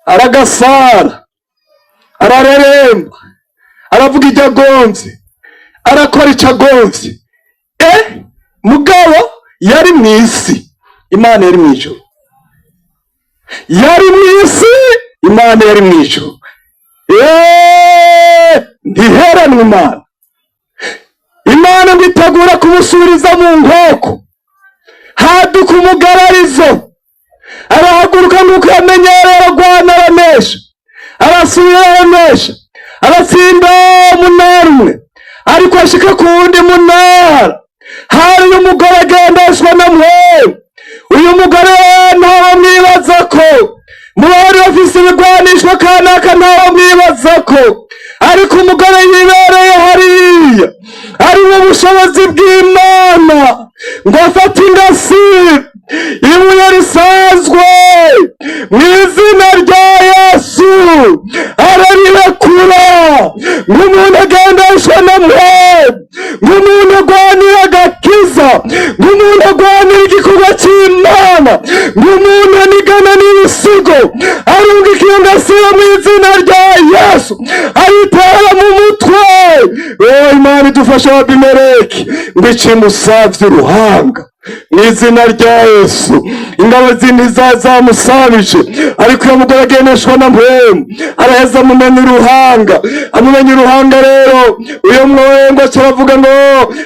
aragasara, arareremba, aravuga ibyo agonze, arakora icyo agonze. Mugabo yari mu isi, Imana yari mu ijuru. Yari mu isi, Imana yari mu ijuru. Ntiheranwa Imana. Imana ngo itegura kumusubiriza mu nkoko, haduka umugararizo, arahaguruka nk'uko yamenyereye, aragwana, aranesha, arasubira aranesha, aratsinda umunara umwe, ariko ashika ku wundi munara hari umugore agendeshwa na mpwemu. Uyu mugore ntawe mwibaza ko mu bari bafise ibigwanishwa kanaka, ntawe mwibaza ko, ariko umugore yibereye hariya ari mu bushobozi bw'Imana, ngo afate ingasire, ibuye risanzwe, mu izina rya Yesu ararirekura, nk'umuntu agendeshwa na mpwemu, nk'umuntu agwanira agakiza, nk'umuntu agwanira igikorwa cy'Imana, nk'umuntu anigana n'ibisigo, arungika iyo ngasire mu izina rya Yesu, ayitera mu mutwe. Oh, Imana idufashe. Abimeleki ngo ikimusavye uruhanga mu izina rya Yesu. Ingabo zindi zamusabije, ariko iyo mugore agendeshwa na mpwemu araheza amumenya uruhanga, amumenya uruhanga. Rero uyo mwengo aravuga ngo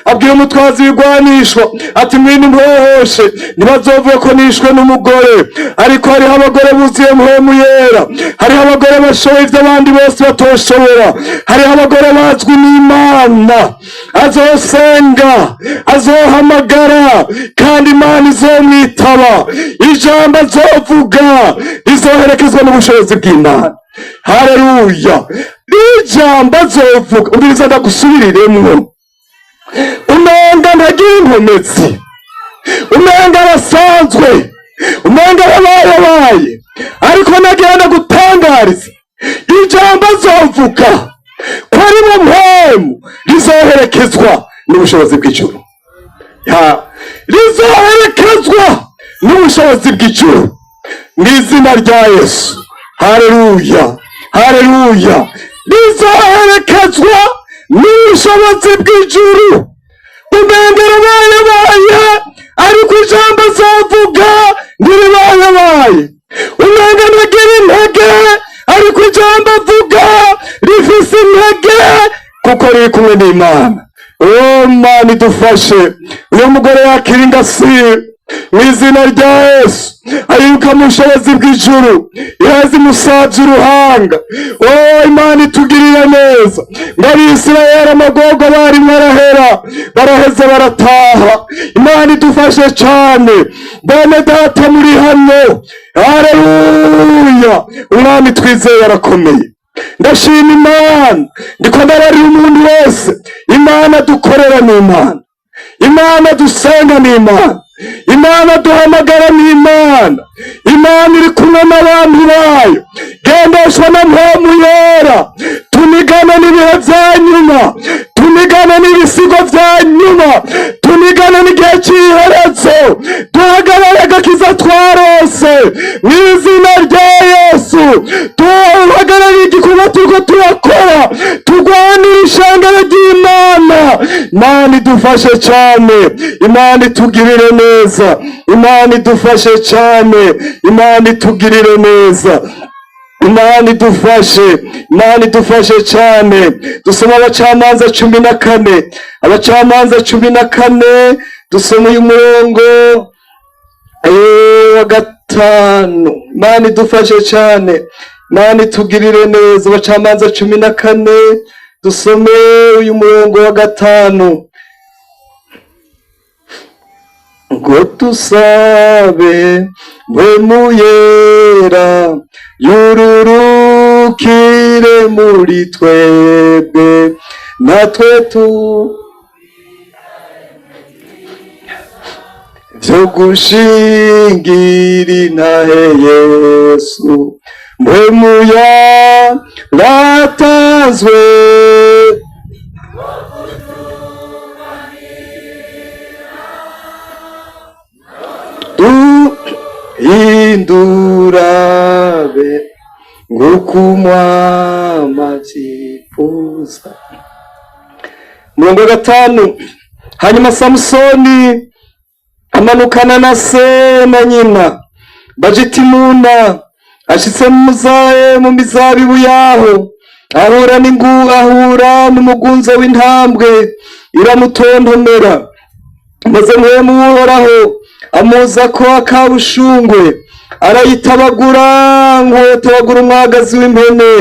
abwira umutwazi w'igwanishwa ati: "Mwini mpohoshe, ntibazovuge ko nishwe n'umugore." Ariko hariho abagore buzuye mpwemu yera, hariho abagore bashoboye ibyo abandi bose batoshobora, hariho abagore bazwi n'Imana. Azosenga, azohamagara, kandi Imana izomwitaba. Ijambo azovuga rizoherekezwa n'ubushobozi bw'Imana. Haleluya! Ijambo azovuga, umviriza ndagusubiriremwo, umenga ntagira inkomezi, umenga arasanzwe, umenga arabayabaye, ariko nagenda gutangariza ijambo azovuga ko ari mu mpwemu, rizoherekezwa n'ubushobozi bw'ijuru. Rizoherekezwa n'ubushobozi bw'ijuru mu izina rya Yesu. Haleluya, haleluya! Rizoherekezwa n'ubushobozi bw'ijuru. Umenga arabayabaye, ariko ijambo azovuga ntiribayabaye. Umenga ntagira intege, ariko ijambo avuga rifise intege kuko riri kumwe n'Imana. Oh, Mana idufashe. Uyu mugore yakira ingasire mu izina rya Yesu, ayiruka mu bushobozi bw'ijuru, iraza imusabye uruhanga. Oh, Imana itugirira neza. Ngo Abisirayeli amagogo barimo arahera, baraheze barataha. Imana idufashe cyane. Bene data muri hano, haleluya! Umwami twizeye arakomeye. Ndashima Imana, ndiko ndabarira umuntu wese: Imana dukorera ni Imana, Imana dusenga ni Imana, Imana duhamagara ni Imana. Imana iri kumwe n'abantu bayo. Gendeshwa na mpwemu yera, tunigane n'ibihe vya nyuma, tunigane n'ibisigo vya nyuma, tunigane n'igihe cy'iherezo, duhagarare agakiza twarose mu izina rya Yesu, duhagarare igikorwa turiko turakora, turwanire ishangano ry'Imana. Imana idufashe cyane, Imana itugirire neza, Imana idufashe cyane, Imana itugirire neza, Imana idufashe, Imana idufashe cyane. Dusoma Abacamanza 14, Abacamanza 14, dusoma uyu murongo wa 5. Imana idufashe cyane, Imana itugirire neza. Abacamanza 14, dusome uyu murongo wa 5. Ngo dusabe Mpwemu Yera yururutse. Aserukire muri twebwe, natwe tu vyo gushingira intahe Yesu. Mpwemu yaratanzwe duhindurabe nk'uko umwami avyifuza. Murongo wa gatanu. Hanyuma Samusoni amanukana na se na nyina baja i Timuna. Ashitse mu mizabibu yaho, ahura n'ingu ahura n'umugunzo w'intambwe iramutontomera. Maze Mpwemu w'Uhoraho amuza ko akabushungwe, arayitabagura nk'uwotabagura umwagazi w'impene,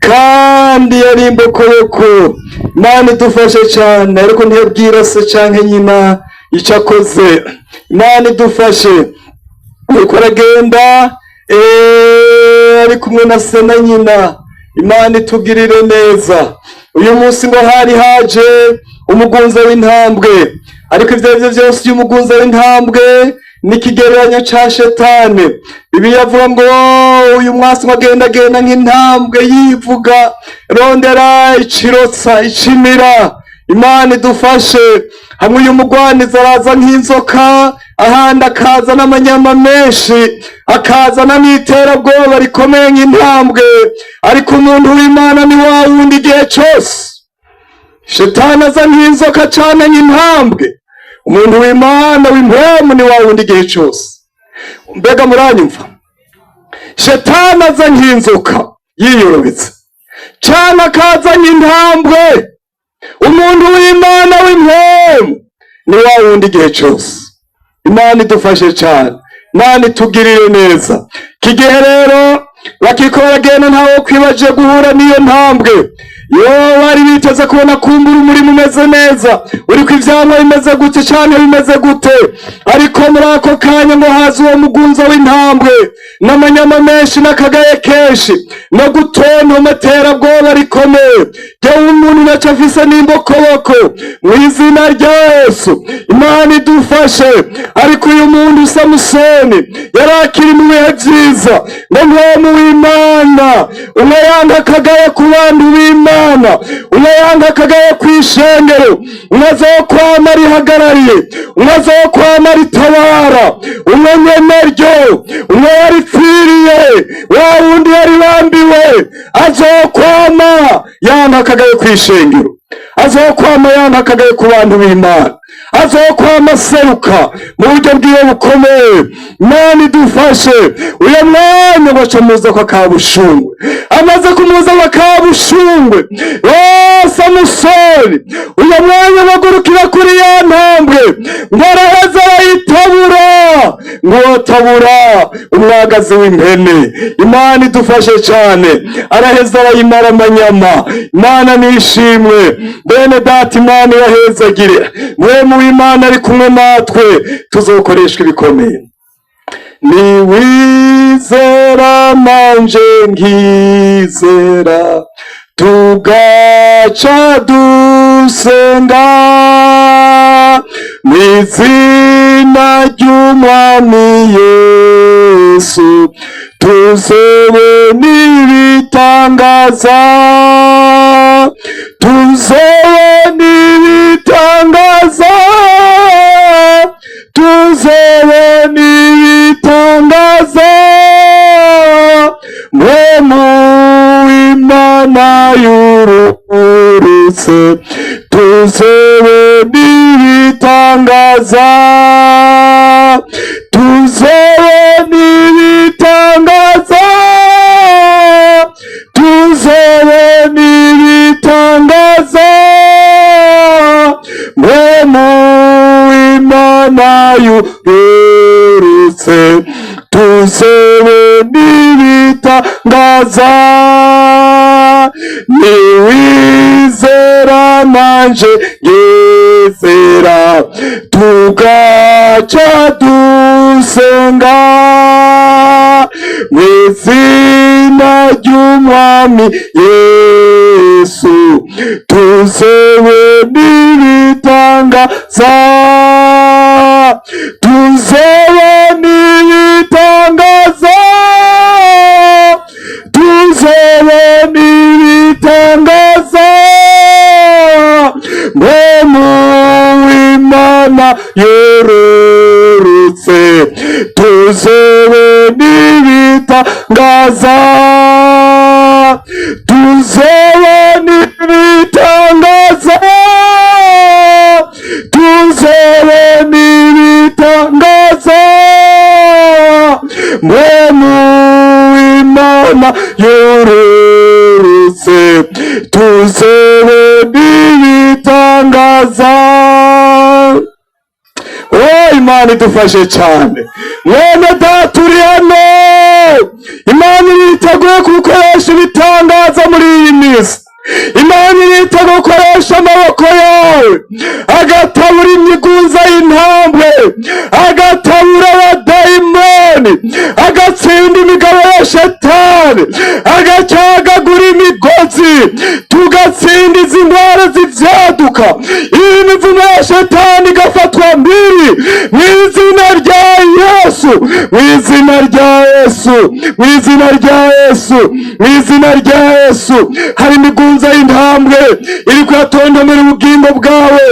kandi yari imbokoboko. Imana idufashe cane, ariko ntiyabwira se canke nyina ico akoze. Imana idufashe. Ariko aragenda ari kumwe na se na nyina. Imana itugirire neza. Uyu munsi ngo hari haje umugunza w'intambwe, ariko ivyo arivyo vyose uyu mugunza w'intambwe ni ikigereranyo ca Shetani. Bibiliya avuga ngo uyu mwasi ngo agendagenda nk'intambwe yivuga, rondera icirotsa icimira. Imana idufashe. Hamwe uyu mugwaniza araza nk'inzoka, ahandi akaza n'amanyama menshi, akazana n'iterabwoba rikomeye nk'intambwe. Ariko umuntu w'Imana ni wa wundi igihe cose. Shetani aza nk'inzoka cane nk'intambwe, umuntu w'Imana w'impwemu ni wa wundi igihe cose. Mbega muranyumva? Shetani aza nk'inzoka yiyorobetse, cane akaza nk'intambwe. Umuntu w'Imana w'impwemu ni wa wundi igihe cose. Imana idufashe cane, Imana itugirire neza. Iki gihe rero bakiko baragenda, ntawe kwibaje guhura n'iyo ntambwe. Yo bari biteze kubona kumbura umurimo umeze neza, uriko ivyamwa bimeze gute canke bimeze gute, ariko muri ako kanya ngo haza uwo mugunzo w'intambwe n'amanyama menshi n'akagaye kenshi no gutontoma terabwoba rikomeye. Jewe umuntu naco afise n'imbokoboko, mu izina rya Yesu Imana idufashe. Ariko uyu muntu Samusoni yari akiri mu bihe vyiza, ngo Mpwemu w'Imana umwe yanga akagaye ku bantu b'Imana, umwe yanga akagaye kw'ishengero, umwe azokwama rihagarariye, umwe azokwama ritabara, umwe nyeneryo, umwe yaripfiriye, wa wundi yari bambiwe, azokwama yanga akagaye kw'ishengero, azokwama yanga akagaye ku bantu b'Imana, azokwama aseruka mu buryo bwiwe bukomeye. Imana idufashe. Uyo mwanya ngo aca muza ko akabushungwe, amaze kumuza ko akabushungwe, Samusoni uyo mwanya bagurukira kuri ya ntambwe, ngo araheza arayitabura, ngo atabura umwagazi w'impene. Imana idufashe cane. Araheza arayimara amanyama. Imana nishimwe. Bene data, Imana ibahezagire. Mpwemu w'Imana ari kumwe natwe, tuzokoreshwa ibikomeye. Niwizera nanje nkizera, tugaca dusenga mw'izina ry'Umwami Yesu, tuzobona ibitangaza, tuzobona ibitangaza, tuzobona ibitangaza. Mpwemu w'Imana yururutse, tuzobona ibitangaza, tuzobona ibitangaza, tuzobona ibitangaza. Mpwemu w'Imana yururutse, tuzobona ibitangaza. Niwizera nanje ngizera, tugaca dusenga. Mu izina ry'Umwami Yesu tuzobona ibitangaza, tuzobona ibitangaza, tuzobona ibitangaza. Mpwemu w'Imana yororotse, tuzobona ibitangaza, tuzobona ibitangaza, tuzobona ibitangaza. Mpwemu w'Imana yororotse, tuzobona ibitangaza. Oh, Imana idufashe cyane. Mwene Data uri hano, Imana iriteguye gukoresha ibitangaza muri iyi minsi. Imana iriteguye gukoresha amaboko yawe agatabura imigunza y'intambwe, agatabura abadayimoni, agatsinda imigabo ya Shetani, agacagagura imigozi, tugatsinda izi ndwara z'ivyaduka, iyi mivumo ya Shetani igafatwa mbiri mu izina rya Yesu, mu izina rya Yesu, mu izina rya Yesu, mu izina rya Yesu. Hari imigunza y'intambwe iri kuyatondomera ubugingo bwawe,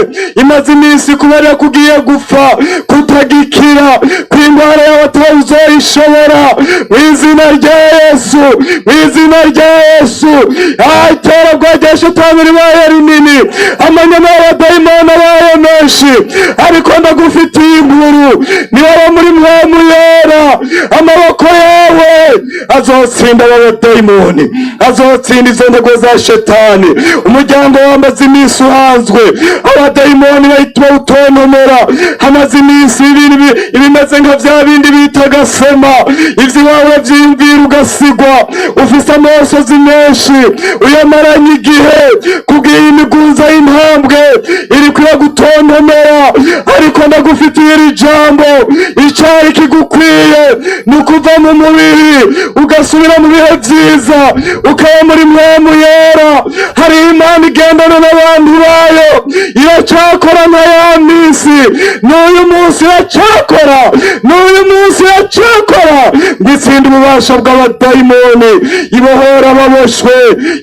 imaze iminsi kubera kugiye gupfa, kutagikira, kw'indwara yawe atawuzoyishobora. Mu izina rya Yesu, mu izina rya Yesu. Iterabwoba rya Shetani ribaye rinini, amanyama y'abadayimoni abaye menshi, ariko ndagufitiye inkuru: niba muri Mpwemu Yera, amaboko yawe azotsinda aba badayimoni, azotsinda izo ntego za Shetani. Umuryango wamaze iminsi uhanzwe, abadayimoni bahita bawutontomera. Hamaze iminsi ibintu ibimeze nka bya bindi bita gasema, ivyo iwawe vyiyumvira ugasigwa, ufise amosozi menshi uyamaranye igihe kubwira imigunza y'intambwe iri gutontomera. Ariko ndagufitiye iri jambo: icari kigukwiye ni ukuva mu mubiri ugasubira mu bihe vyiza, ukaba muri Mpwemu Yera. Hari Imana igendana n'abantu bayo, iracakora nka ya minsi, n'uyu munsi iracakora, n'uyu munsi iracakora ngo itsinde ububasha bw'abadayimoni, ibohora ababoshwe,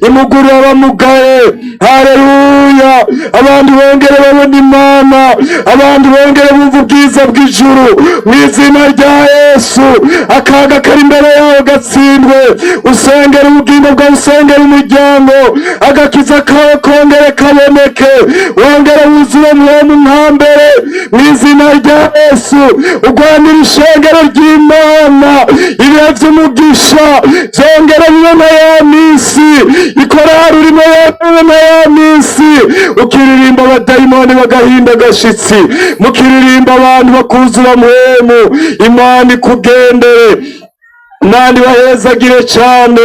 imugurura abamugaye. Haleluya! Abantu bongere babona Imana, abantu bongere bumva ubwiza bw'ijuru mu izina rya Yesu. Akaga kari imbere yawe gatsindwe. Usengera ubugingo bwawe, usengera umuryango, agakiza kawe kongere kaboneke, wongere wuzure Mpwemu nka mbere mu izina rya Yesu. Urwanira ishengero ry'Imana, ibihe by'umugisha byongere bibe nka ya minsi, ikorari urimo bibe nka ya minsi, ukiririmba abadayimoni bagahinda agashitsi, mukiririmba abantu bakuzura Mpwemu. Imana ikugendere, Imana ibahezagire cyane.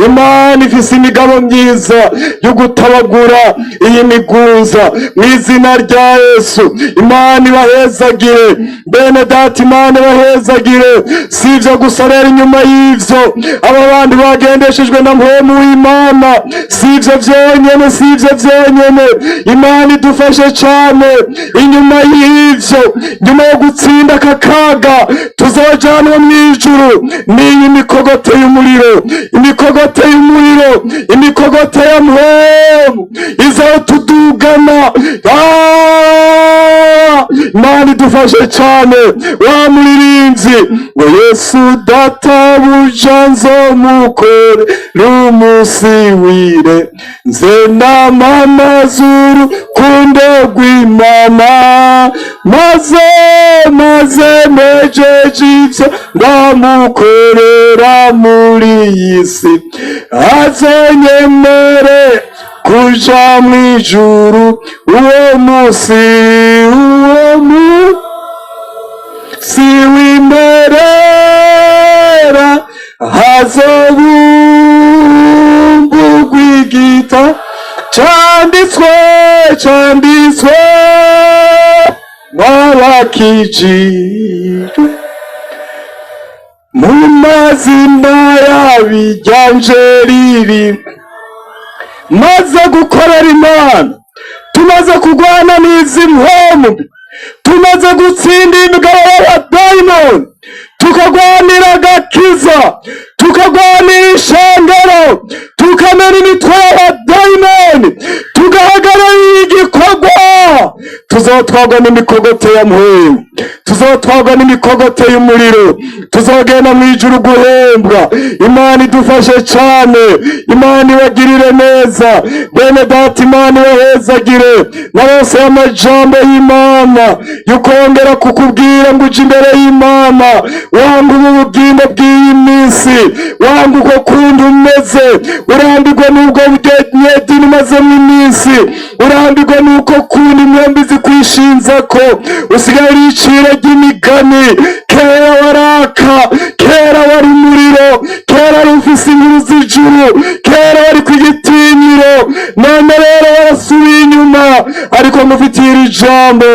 Imana ifise imigabo myiza yo gutabagura iyi migunza mu izina rya Yesu. Imana ibahezagire, bene Data, Imana ibahezagire. Si ibyo gusa rero, inyuma y'ivyo aba bandi bagendeshejwe na Mpwemu w'Imana, si ibyo byonyene, si ibyo byonyene. Imana idufashe cyane. Inyuma y'ivyo, nyuma yo gutsinda aka kaga, tuzojanwa mu ijuru n'iyi mikogote y'umuriro, imikogote y'umuriro, imikogote ya Mpwemu izotudugana. Ah! Imana idufashe cyane. Wa muririmbyi ngo: "Yesu databuja nzomukore n'umunsi wire, nze namamaza urukundo rw'Imana, maze nejeje ivyo ndamukorera muri iyi si, azonyemere kuja mw'ijuru uwo munsi, uwo munsi w'imperera hazobumburwa igita canditswe n'abakijijwe." Mu mazina y'abijyanje riri maze gukorera Imana, tumaze kurwana n'izi mpwemu mbi, tumaze gutsinda imigabo y'abadayimoni, tukagwanira agakiza, tukagwanira ishengero, tukamena imitwe y'abadayimoni, tugahagararira igikorwa, tuzotwarwa n'imikogote ya mpwemu, tuzotwarwa n'imikogote y'umuriro, tuzogenda mu ijuru guhembwa. Imana idufashe cyane, Imana ibagirire neza. Bene data, Imana ibahezagire. Narose amajambo y'Imana yukongera kukubwira ngo uje imbere y'Imana, wanga ubu bugingo bw'iyi minsi, wanga uko kundi umeze, urambirwa n'ubwo bunyedini umazemo iminsi, urambirwa n'uko kundi mwembi zikwishinza ko usigaye uri iciro ry'imigani. Kera waraka, kera wari umuriro, kera wari ufise inkuru z'ijuru, kera wari ku gitinyiro, none rero warasubiye inyuma. Ariko mufitiye iri jambo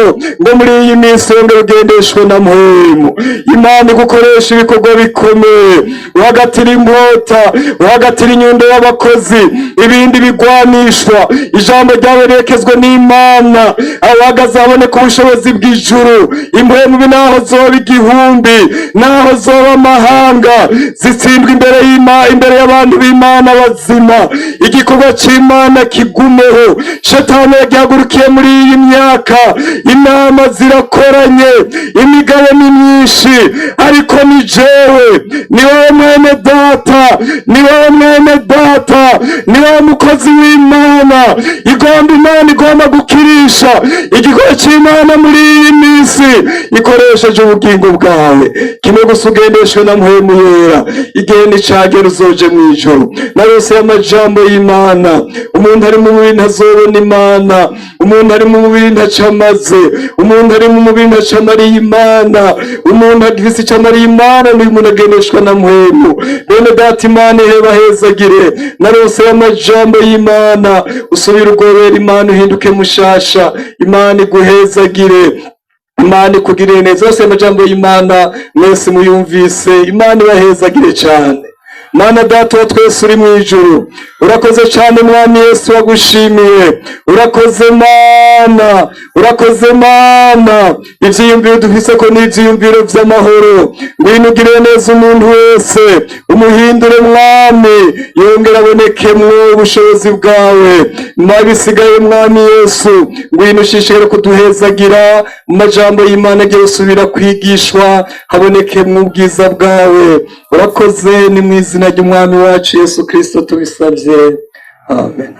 ngo muri iyi minsi wongere ugendeshwe na mpwemu, Imana igukoresha ibikorwa bikomeye, uhagatira inkota, uhagatira inyundo y'abakozi, ibindi bigwanishwa, ijambo ryawe rekezwe n'Imana, aho uhagaze haboneka ubushobozi bw'ijuru. Impwemu mbi naho zoba igihumbi, naho zoba amahanga, zitsindwa imbere y'Imana, imbere y'abantu b'Imana bazima. Igikorwa c'Imana kigumeho. Shetani yagihagurukiye muri iyi myaka, inama zirakoranye, imigabo ni myinshi, ariko ni jewe, ni wowe mwene data, ni wowe mwene data, ni wowe mukozi w'Imana. Igomba, Imana igomba gukirisha igikorwa c'Imana muri iyi minsi ikoresheje ubugingo bwawe. Kimwe gusa, ugendeshwe na mpwemu yera, igihe nicagera uzoje mu ijuru. Narose y'amajambo y'Imana: umuntu ari mu mubiri ntazobona Imana, umuntu ari mu mubiri ntaco amaze, umuntu ari mu mubiri ntaco amariye Imana. Umuntu agifise ico amariye Imana ni umuntu agendeshwa na mpwemu. Bene data, Imana iheba hezagire. Narose y'amajambo y'Imana: usubire ugobera Imana, uhinduke mushasha. Imana iguhezagire, Imana ikugirire neza. Yose amajambo y'Imana mwese muyumvise, Imana ibahezagire cyane. Mana Data wa twese uri mu ijuru, urakoze cyane. Mwami Yesu, wagushimiye, urakoze Mana, urakoze Mana. Ivyiyumviro dufise ko ni ivyiyumviro vy'amahoro. Ngwino ugirire neza umuntu wese, umuhindure Mwami, yongere abonekemwo ubushobozi bwawe. Nabisigaye, Mwami Yesu, ngwino ushishikare kuduhezagira. Mu majambo y'Imana agiye gusubira kwigishwa, habonekemwo ubwiza bwawe. Urakoze, ni mu izina ry'Umwami wacu Yesu Kristo tubisabye, amen.